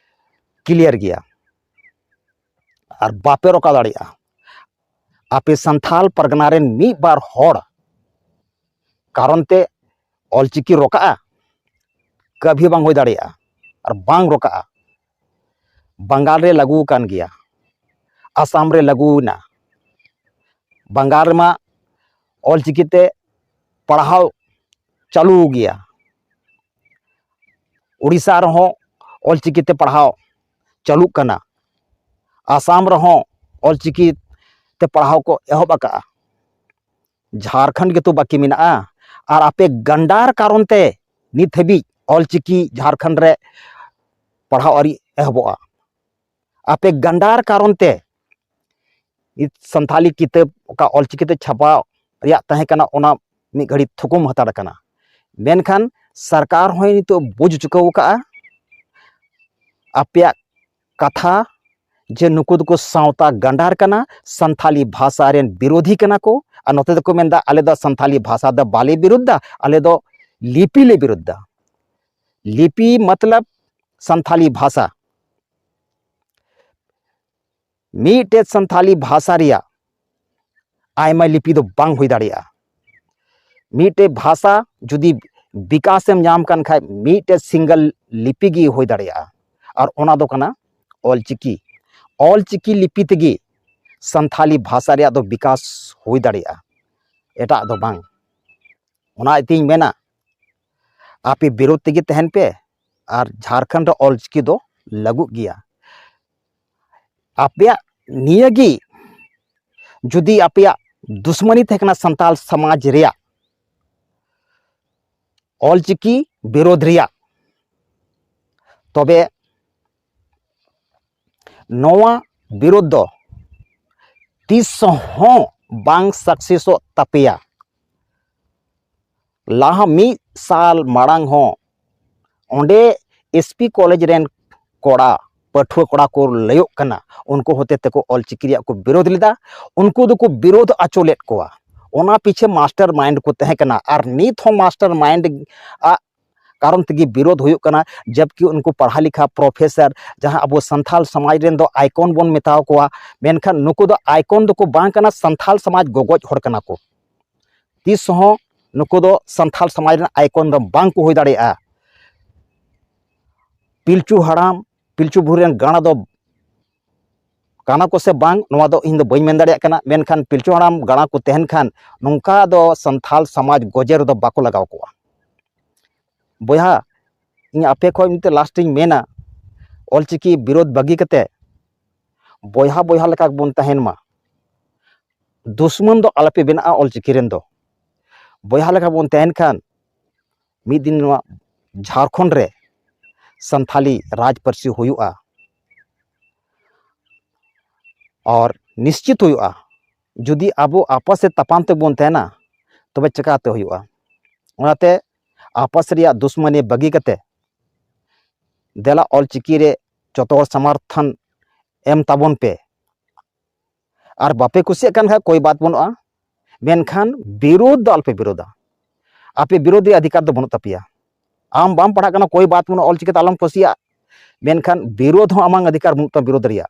ᱠᱞᱤᱭᱟᱨ ᱜᱮᱭᱟ᱾ ᱟᱨ ᱵᱟᱯᱮ ᱨᱚᱠᱟᱣ ᱫᱟᱲᱮᱭᱟᱜᱼᱟ᱾ ᱟᱯᱮ ᱥᱟᱱᱛᱷᱟᱞ ᱯᱟᱨᱜᱟᱱᱟ ᱨᱮᱱ ᱢᱤᱫ ᱵᱟᱨ ᱦᱚᱲ ᱠᱟᱨᱚᱱ ᱛᱮ ᱚᱞᱪᱤᱠᱤ ᱨᱚᱠᱟᱜᱼᱟ? ᱠᱟᱹᱵᱷᱤ ᱵᱟᱝ ᱦᱩᱭ ᱫᱟᱲᱮᱭᱟᱜᱼᱟ ᱟᱨ ᱵᱟᱝ ᱨᱚᱠᱟᱜᱼᱟ᱾ ᱵᱟᱝᱜᱟᱞ ᱨᱮ ᱞᱟᱹᱜᱩ ᱟᱠᱟᱱ ᱜᱮᱭᱟ, ᱟᱥᱟᱢ ᱨᱮ ᱞᱟᱹᱜᱩ ᱮᱱᱟ᱾ ᱵᱟᱝᱜᱟᱞ ᱨᱮᱢᱟ ᱚᱞᱪᱤᱠᱤ ᱛᱮ ᱯᱟᱲᱦᱟᱣ ᱪᱟᱹᱞᱩ ᱜᱮᱭᱟ᱾ ᱳᱰᱤᱥᱟ ᱨᱮᱦᱚᱸ ᱚᱞᱪᱤᱠᱤ ᱛᱮ ᱯᱟᱲᱦᱟᱣ ᱪᱟᱹᱞᱩᱜ ᱠᱟᱱᱟ᱾ ᱟᱥᱟᱢ ᱨᱮᱦᱚᱸ ᱚᱞᱪᱤᱠᱤ ᱛᱮ ᱯᱟᱲᱦᱟᱣ ᱠᱚ ᱮᱦᱚᱵ ᱟᱠᱟᱫᱼᱟ᱾ ᱡᱷᱟᱲᱠᱷᱚᱸᱰ ᱜᱮᱛᱚ ᱵᱟᱹᱠᱤ ᱢᱮᱱᱟᱜᱼᱟ᱾ ᱟᱨ ᱟᱯᱮ ᱜᱟᱱᱰᱟᱨ ᱠᱟᱨᱚᱱ ᱛᱮ ᱱᱤᱛ ᱦᱟᱹᱵᱤᱡ ᱚᱞᱪᱤᱠᱤ ᱡᱷᱟᱲᱠᱷᱚᱸᱰ ᱨᱮ ᱯᱟᱲᱦᱟᱣ ᱟᱹᱣᱨᱤ ᱮᱦᱚᱵᱚᱜᱼᱟ᱾ ᱟᱯᱮ ᱜᱟᱱᱰᱟᱨ ᱠᱟᱨᱚᱱ ᱛᱮ ᱱᱤᱛ ᱥᱟᱱᱛᱷᱟᱞᱤ ᱠᱤᱛᱟᱹᱵ ᱚᱠᱟ ᱚᱞᱪᱤᱠᱤ ᱛᱮ ᱪᱷᱟᱯᱟ ᱨᱮᱭᱟᱜ ᱛᱟᱦᱮᱸ ᱠᱟᱱᱟ, ᱚᱱᱟ ᱢᱤᱫ ᱜᱷᱟᱹᱲᱤ ᱛᱷᱩᱠᱩᱢ ᱦᱟᱛᱟᱲ ᱠᱟᱱᱟ᱾ ᱢᱮᱱᱠᱷᱟᱱ ᱥᱚᱨᱠᱟᱨ ᱦᱚᱸᱭ ᱱᱤᱛᱚᱜ ᱵᱩᱡᱽ ᱪᱩᱠᱟᱹᱣ ᱟᱠᱟᱫᱼᱟ ᱟᱯᱮᱭᱟᱜ ᱠᱟᱛᱷᱟ, ᱡᱮ ᱱᱩᱠᱩ ᱫᱚᱠᱚ ᱥᱟᱶᱛᱟ ᱜᱟᱸᱰᱟᱨ ᱠᱟᱱᱟ, ᱥᱟᱱᱛᱷᱟᱞᱤ ᱵᱷᱟᱥᱟ ᱨᱮᱱ ᱵᱤᱨᱳᱫᱷᱤ ᱠᱟᱱᱟ ᱠᱚ᱾ ᱟᱨ ᱱᱚᱛᱮ ᱫᱚᱠᱚ ᱢᱮᱱᱫᱟ, ᱟᱞᱮ ᱫᱚ ᱥᱟᱱᱛᱷᱟᱞᱤ ᱵᱷᱟᱥᱟ ᱫᱚ ᱵᱟᱞᱮ ᱵᱤᱨᱳᱫᱷ ᱫᱟ, ᱟᱞᱮ ᱫᱚ ᱞᱤᱯᱤ ᱞᱮ ᱵᱤᱨᱳᱫᱷ ᱫᱟ᱾ ᱞᱤᱯᱤ ᱢᱚᱛᱞᱚᱵ ᱥᱟᱱᱛᱷᱟᱞᱤ ᱵᱷᱟᱥᱟ᱾ ᱢᱤᱫᱴᱮᱡ ᱥᱟᱱᱛᱷᱟᱞᱤ ᱵᱷᱟᱥᱟ ᱨᱮᱭᱟᱜ ᱟᱭᱢᱟ ᱞᱤᱯᱤ ᱫᱚ ᱵᱟᱝ ᱦᱩᱭ ᱫᱟᱲᱮᱭᱟᱜᱼᱟ᱾ ᱢᱤᱫᱴᱮᱡ ᱵᱷᱟᱥᱟ ᱡᱩᱫᱤ ᱵᱤᱠᱟᱥᱮᱢ ᱧᱟᱢ ᱠᱟᱱ ᱠᱷᱟᱡ, ᱢᱤᱫᱴᱮᱡ ᱥᱤᱝᱜᱮᱞ ᱞᱤᱯᱤ ᱜᱮ ᱦᱩᱭ ᱫᱟᱲᱮᱭᱟᱜᱼᱟ, ᱟᱨ ᱚᱱᱟ ᱫᱚ ᱠᱟᱱᱟ ᱚᱞᱪᱤᱠᱤ᱾ ᱚᱞᱪᱤᱠᱤ ᱞᱤᱯᱤ ᱛᱮᱜᱮ ᱥᱟᱱᱛᱷᱟᱞᱤ ᱵᱷᱟᱥᱟ ᱨᱮᱭᱟᱜ ᱫᱚ ᱵᱤᱠᱟᱥ ᱦᱩᱭ ᱫᱟᱲᱮᱭᱟᱜᱼᱟ, ᱮᱴᱟᱜ ᱫᱚ ᱵᱟᱝ᱾ ᱚᱱᱟ ᱤᱭᱟᱹᱛᱮᱧ ᱢᱮᱱᱟ, ᱟᱯᱮ ᱵᱤᱨᱳᱫᱷ ᱛᱮᱜᱮ ᱛᱟᱦᱮᱱ ᱯᱮ, ᱟᱨ ᱡᱷᱟᱲᱠᱷᱚᱸᱰ ᱨᱮ ᱚᱞᱪᱤᱠᱤ ᱫᱚ ᱞᱟᱹᱜᱩᱜ ᱜᱮᱭᱟ᱾ ᱟᱯᱮᱭᱟᱜ ᱱᱤᱭᱟᱹ ᱜᱮ ᱡᱩᱫᱤ ᱟᱯᱮᱭᱟᱜ ᱫᱩᱥᱢᱟᱱᱤ ᱛᱟᱦᱮᱸ ᱠᱟᱱᱟ ᱥᱟᱱᱛᱟᱞ ᱥᱚᱢᱟᱡᱽ ᱨᱮᱭᱟᱜ, ᱚᱞᱪᱤᱠᱤ ᱵᱤᱨᱳᱫᱷ ᱨᱮᱭᱟᱜ, ᱛᱚᱵᱮ ᱱᱚᱣᱟ ᱵᱤᱨᱳᱫᱷ ᱫᱚ ᱛᱤᱥ ᱦᱚᱸ ᱵᱟᱝ ᱥᱟᱠᱥᱮᱥᱚᱜ ᱛᱟᱯᱮᱭᱟ᱾ ᱞᱟᱦᱟ ᱢᱤᱫ ᱥᱟᱞ ᱢᱟᱲᱟᱝ ᱦᱚᱸ ᱚᱸᱰᱮ ᱮᱥ ᱯᱤ ᱠᱚᱞᱮᱡᱽ ᱨᱮᱱ ᱠᱚᱲᱟ, ᱯᱟᱹᱴᱷᱩᱣᱟᱹ ᱠᱚᱲᱟ ᱠᱚ ᱞᱟᱹᱭᱚᱜ ᱠᱟᱱᱟ, ᱩᱱᱠᱩ ᱦᱚᱛᱮ ᱛᱮᱠᱚ ᱚᱞᱪᱤᱠᱤ ᱨᱮᱭᱟᱜ ᱠᱚ ᱵᱤᱨᱳᱫᱷ ᱞᱮᱫᱟ᱾ ᱩᱱᱠᱩ ᱫᱚᱠᱚ ᱵᱤᱨᱳᱫᱷ ᱦᱚᱪᱚ ᱞᱮᱫ ᱠᱚᱣᱟ᱾ ᱚᱱᱟ ᱯᱤᱪᱷᱮ ᱢᱟᱥᱴᱟᱨ ᱢᱟᱭᱤᱱᱰ ᱠᱚ ᱛᱟᱦᱮᱸ ᱠᱟᱱᱟ, ᱟᱨ ᱱᱤᱛ ᱦᱚᱸ ᱢᱟᱥᱴᱟᱨ ᱢᱟᱭᱤᱱᱰ ᱟᱜ ᱠᱟᱨᱚᱱ ᱛᱮᱜᱮ ᱵᱤᱨᱳᱫᱷ ᱦᱩᱭᱩᱜ ᱠᱟᱱᱟ᱾ ᱡᱟᱵᱠᱤ ᱩᱱᱠᱩ ᱯᱟᱲᱦᱟ ᱞᱮᱠᱷᱟ ᱯᱨᱚᱯᱷᱮᱥᱚᱨ, ᱡᱟᱦᱟᱸ ᱟᱵᱚ ᱥᱟᱱᱛᱷᱟᱞ ᱥᱚᱢᱟᱡᱽ ᱨᱮᱱ ᱫᱚ ᱟᱭᱠᱚᱱ ᱵᱚᱱ ᱢᱮᱛᱟᱣ ᱠᱚᱣᱟ, ᱢᱮᱱᱠᱷᱟᱱ ᱱᱩᱠᱩ ᱫᱚ ᱟᱭᱠᱚᱱ ᱫᱚᱠᱚ ᱵᱟᱝ ᱠᱟᱱᱟ, ᱥᱟᱱᱛᱷᱟᱞ ᱥᱚᱢᱟᱡᱽ ᱜᱚᱜᱚᱡ ᱦᱚᱲ ᱠᱟᱱᱟ ᱠᱚ᱾ ᱛᱤᱥ ᱦᱚᱸ ᱱᱩᱠᱩ ᱫᱚ ᱥᱟᱱᱛᱷᱟᱞ ᱥᱚᱢᱟᱡᱽ ᱨᱮᱱ ᱟᱭᱠᱚᱱ ᱫᱚ ᱵᱟᱝ ᱠᱚ ᱦᱩᱭ ᱫᱟᱲᱮᱭᱟᱜᱼᱟ᱾ ᱯᱤᱞᱪᱩ ᱦᱟᱲᱟᱢ, ᱯᱤᱞᱪᱩ ᱵᱩᱲᱦᱤ ᱨᱮᱱ ᱜᱟᱬᱟ ᱫᱚ ᱠᱟᱱᱟ ᱠᱚ ᱥᱮ ᱵᱟᱝ, ᱱᱚᱣᱟ ᱫᱚ ᱤᱧ ᱫᱚ ᱵᱟᱹᱧ ᱢᱮᱱ ᱫᱟᱲᱮᱭᱟᱜ ᱠᱟᱱᱟ, ᱢᱮᱱᱠᱷᱟᱱ ᱯᱤᱞᱪᱩ ᱦᱟᱲᱟᱢ ᱜᱟᱬᱟ ᱠᱚ ᱛᱟᱦᱮᱱ ᱠᱷᱟᱱ, ᱱᱚᱝᱠᱟ ᱫᱚ ᱥᱟᱱᱛᱷᱟᱞ ᱥᱚᱢᱟᱡᱽ ᱜᱚᱡᱮ ᱨᱮᱫᱚ ᱵᱟᱠᱚ ᱞᱟᱜᱟᱣ ᱠᱚᱜᱼᱟ᱾ ᱵᱚᱭᱦᱟ, ᱤᱧ ᱟᱯᱮ ᱠᱷᱚᱱ ᱢᱤᱫᱴᱮᱱ ᱞᱟᱥᱴ ᱤᱧ ᱢᱮᱱᱟ, ᱚᱞᱪᱤᱠᱤ ᱵᱤᱨᱳᱫᱷ ᱵᱟᱹᱜᱤ ᱠᱟᱛᱮ ᱵᱚᱭᱦᱟ ᱵᱚᱭᱦᱟ ᱞᱮᱠᱟ ᱵᱚᱱ ᱛᱟᱦᱮᱱ ᱢᱟ᱾ ᱫᱩᱥᱢᱟᱱ ᱫᱚ ᱟᱞᱚᱯᱮ ᱵᱮᱱᱟᱜᱼᱟ ᱚᱞᱪᱤᱠᱤ ᱨᱮᱱ ᱫᱚ᱾ ᱵᱚᱭᱦᱟ ᱞᱮᱠᱟ ᱵᱚᱱ ᱛᱟᱦᱮᱱ ᱠᱷᱟᱱ, ᱢᱤᱫ ᱫᱤᱱ ᱱᱚᱣᱟ ᱡᱷᱟᱲᱠᱷᱚᱸᱰ ᱨᱮ ᱥᱟᱱᱛᱷᱟᱞᱤ ᱨᱟᱡᱽ ᱯᱟᱹᱨᱥᱤ ᱦᱩᱭᱩᱜᱼᱟ᱾ ᱟᱨ ᱱᱤᱥᱪᱤᱛ ᱦᱩᱭᱩᱜᱼᱟ᱾ ᱡᱩᱫᱤ ᱟᱵᱚ ᱟᱯᱟᱥ ᱛᱟᱯᱟᱢ ᱛᱮᱵᱚᱱ ᱛᱟᱦᱮᱱᱟ, ᱛᱚᱵᱮ ᱪᱤᱠᱟᱹᱛᱮ ᱦᱩᱭᱩᱜᱼᱟ? ᱚᱱᱟᱛᱮ ᱟᱯᱟᱥ ᱨᱮᱭᱟᱜ ᱫᱩᱥᱢᱟᱱᱤ ᱵᱟᱹᱜᱤ ᱠᱟᱛᱮ ᱫᱮᱞᱟ ᱚᱞᱪᱤᱠᱤ ᱨᱮ ᱡᱚᱛᱚ ᱦᱚᱲ ᱥᱚᱢᱚᱨᱛᱷᱚᱱ ᱮᱢ ᱛᱟᱵᱚᱱ ᱯᱮ᱾ ᱟᱨ ᱵᱟᱯᱮ ᱠᱩᱥᱤᱭᱟᱜ ᱠᱟᱱ ᱠᱷᱟᱡ ᱠᱳᱭ ᱵᱟᱛ ᱵᱟᱹᱱᱩᱜᱼᱟ, ᱢᱮᱱᱠᱷᱟᱱ ᱵᱤᱨᱳᱫᱷ ᱫᱚ ᱟᱞᱚᱯᱮ ᱵᱤᱨᱳᱫᱷᱟ᱾ ᱟᱯᱮ ᱵᱤᱨᱳᱫᱷ ᱨᱮᱭᱟᱜ ᱚᱫᱷᱤᱠᱟᱨ ᱫᱚ ᱵᱟᱹᱱᱩᱜ ᱛᱟᱯᱮᱭᱟ᱾ ᱟᱢ ᱵᱟᱢ ᱯᱟᱲᱦᱟᱜ ᱠᱟᱱᱟ, ᱠᱳᱭ ᱵᱟᱛ ᱵᱟᱹᱱᱩᱜᱼᱟ, ᱚᱞᱪᱤᱠᱤ ᱛᱮ ᱟᱞᱚᱢ ᱠᱩᱥᱤᱭᱟᱜ, ᱢᱮᱱᱠᱷᱟᱱ ᱵᱤᱨᱳᱫᱷ ᱦᱚᱸ ᱟᱢᱟᱝ ᱚᱫᱷᱤᱠᱟᱨ ᱵᱟᱹᱱᱩᱜ ᱛᱟᱢᱟ ᱵᱤᱨᱳᱫᱷ ᱨᱮᱭᱟᱜ᱾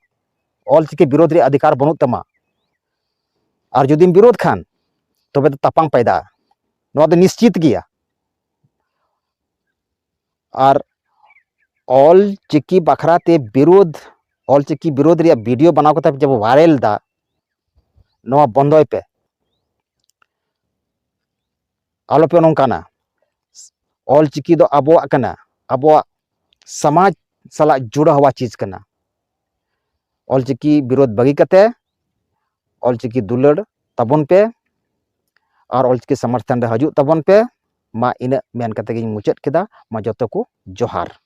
ᱚᱞᱪᱤᱠᱤ ᱵᱤᱨᱳᱫᱷ ᱨᱮᱭᱟᱜ ᱚᱫᱷᱤᱠᱟᱨ ᱵᱟᱹᱱᱩᱜ ᱛᱟᱢᱟ᱾ ᱟᱨ ᱡᱩᱫᱤᱢ ᱵᱤᱨᱳᱫᱷ ᱠᱷᱟᱱ, ᱛᱚᱵᱮ ᱫᱚ ᱛᱟᱯᱟᱢ ᱯᱟᱭᱫᱟᱜᱼᱟ, ᱱᱚᱣᱟ ᱫᱚ ᱱᱤᱥᱪᱤᱛ ᱜᱮᱭᱟ᱾ ᱟᱨ ᱚᱞ ᱪᱤᱠᱤ ᱵᱟᱠᱷᱨᱟ ᱛᱮ ᱵᱤᱨᱳᱫᱷ, ᱚᱞ ᱪᱤᱠᱤ ᱵᱤᱨᱳᱫᱷ ᱨᱮᱭᱟᱜ ᱵᱷᱤᱰᱤᱭᱳ ᱵᱮᱱᱟᱣ ᱠᱟᱛᱮ ᱡᱟᱵᱚ ᱵᱷᱟᱭᱨᱟᱞ ᱮᱫᱟ, ᱱᱚᱣᱟ ᱵᱚᱱᱫᱚᱭ ᱯᱮ᱾ ᱟᱞᱚᱯᱮ ᱱᱚᱝᱠᱟᱱᱟ᱾ ᱚᱞ ᱪᱤᱠᱤ ᱫᱚ ᱟᱵᱚᱣᱟᱜ ᱠᱟᱱᱟ, ᱟᱵᱚᱣᱟᱜ ᱥᱚᱢᱟᱡᱽ ᱥᱟᱞᱟᱜ ᱡᱩᱲᱟᱣ ᱦᱩᱣᱟ ᱪᱤᱡᱽ ᱠᱟᱱᱟ᱾ ᱚᱞ ᱪᱤᱠᱤ ᱵᱤᱨᱳᱫᱷ ᱵᱟᱹᱜᱤ ᱠᱟᱛᱮ ᱚᱞ ᱪᱤᱠᱤ ᱫᱩᱞᱟᱹᱲ ᱛᱟᱵᱚᱱ ᱯᱮ ᱟᱨ ᱚᱞ ᱪᱤᱠᱤ ᱥᱚᱢᱚᱨᱛᱷᱚᱱ ᱨᱮ ᱦᱤᱡᱩᱜ ᱛᱟᱵᱚᱱ ᱯᱮ᱾ ᱢᱟ ᱤᱱᱟᱹᱜ ᱢᱮᱱ ᱠᱟᱛᱮ ᱜᱤᱧ ᱢᱩᱪᱟᱹᱫ ᱠᱮᱫᱟ᱾ ᱢᱟ ᱡᱚᱛᱚ ᱠᱚ ᱡᱚᱦᱟᱨ᱾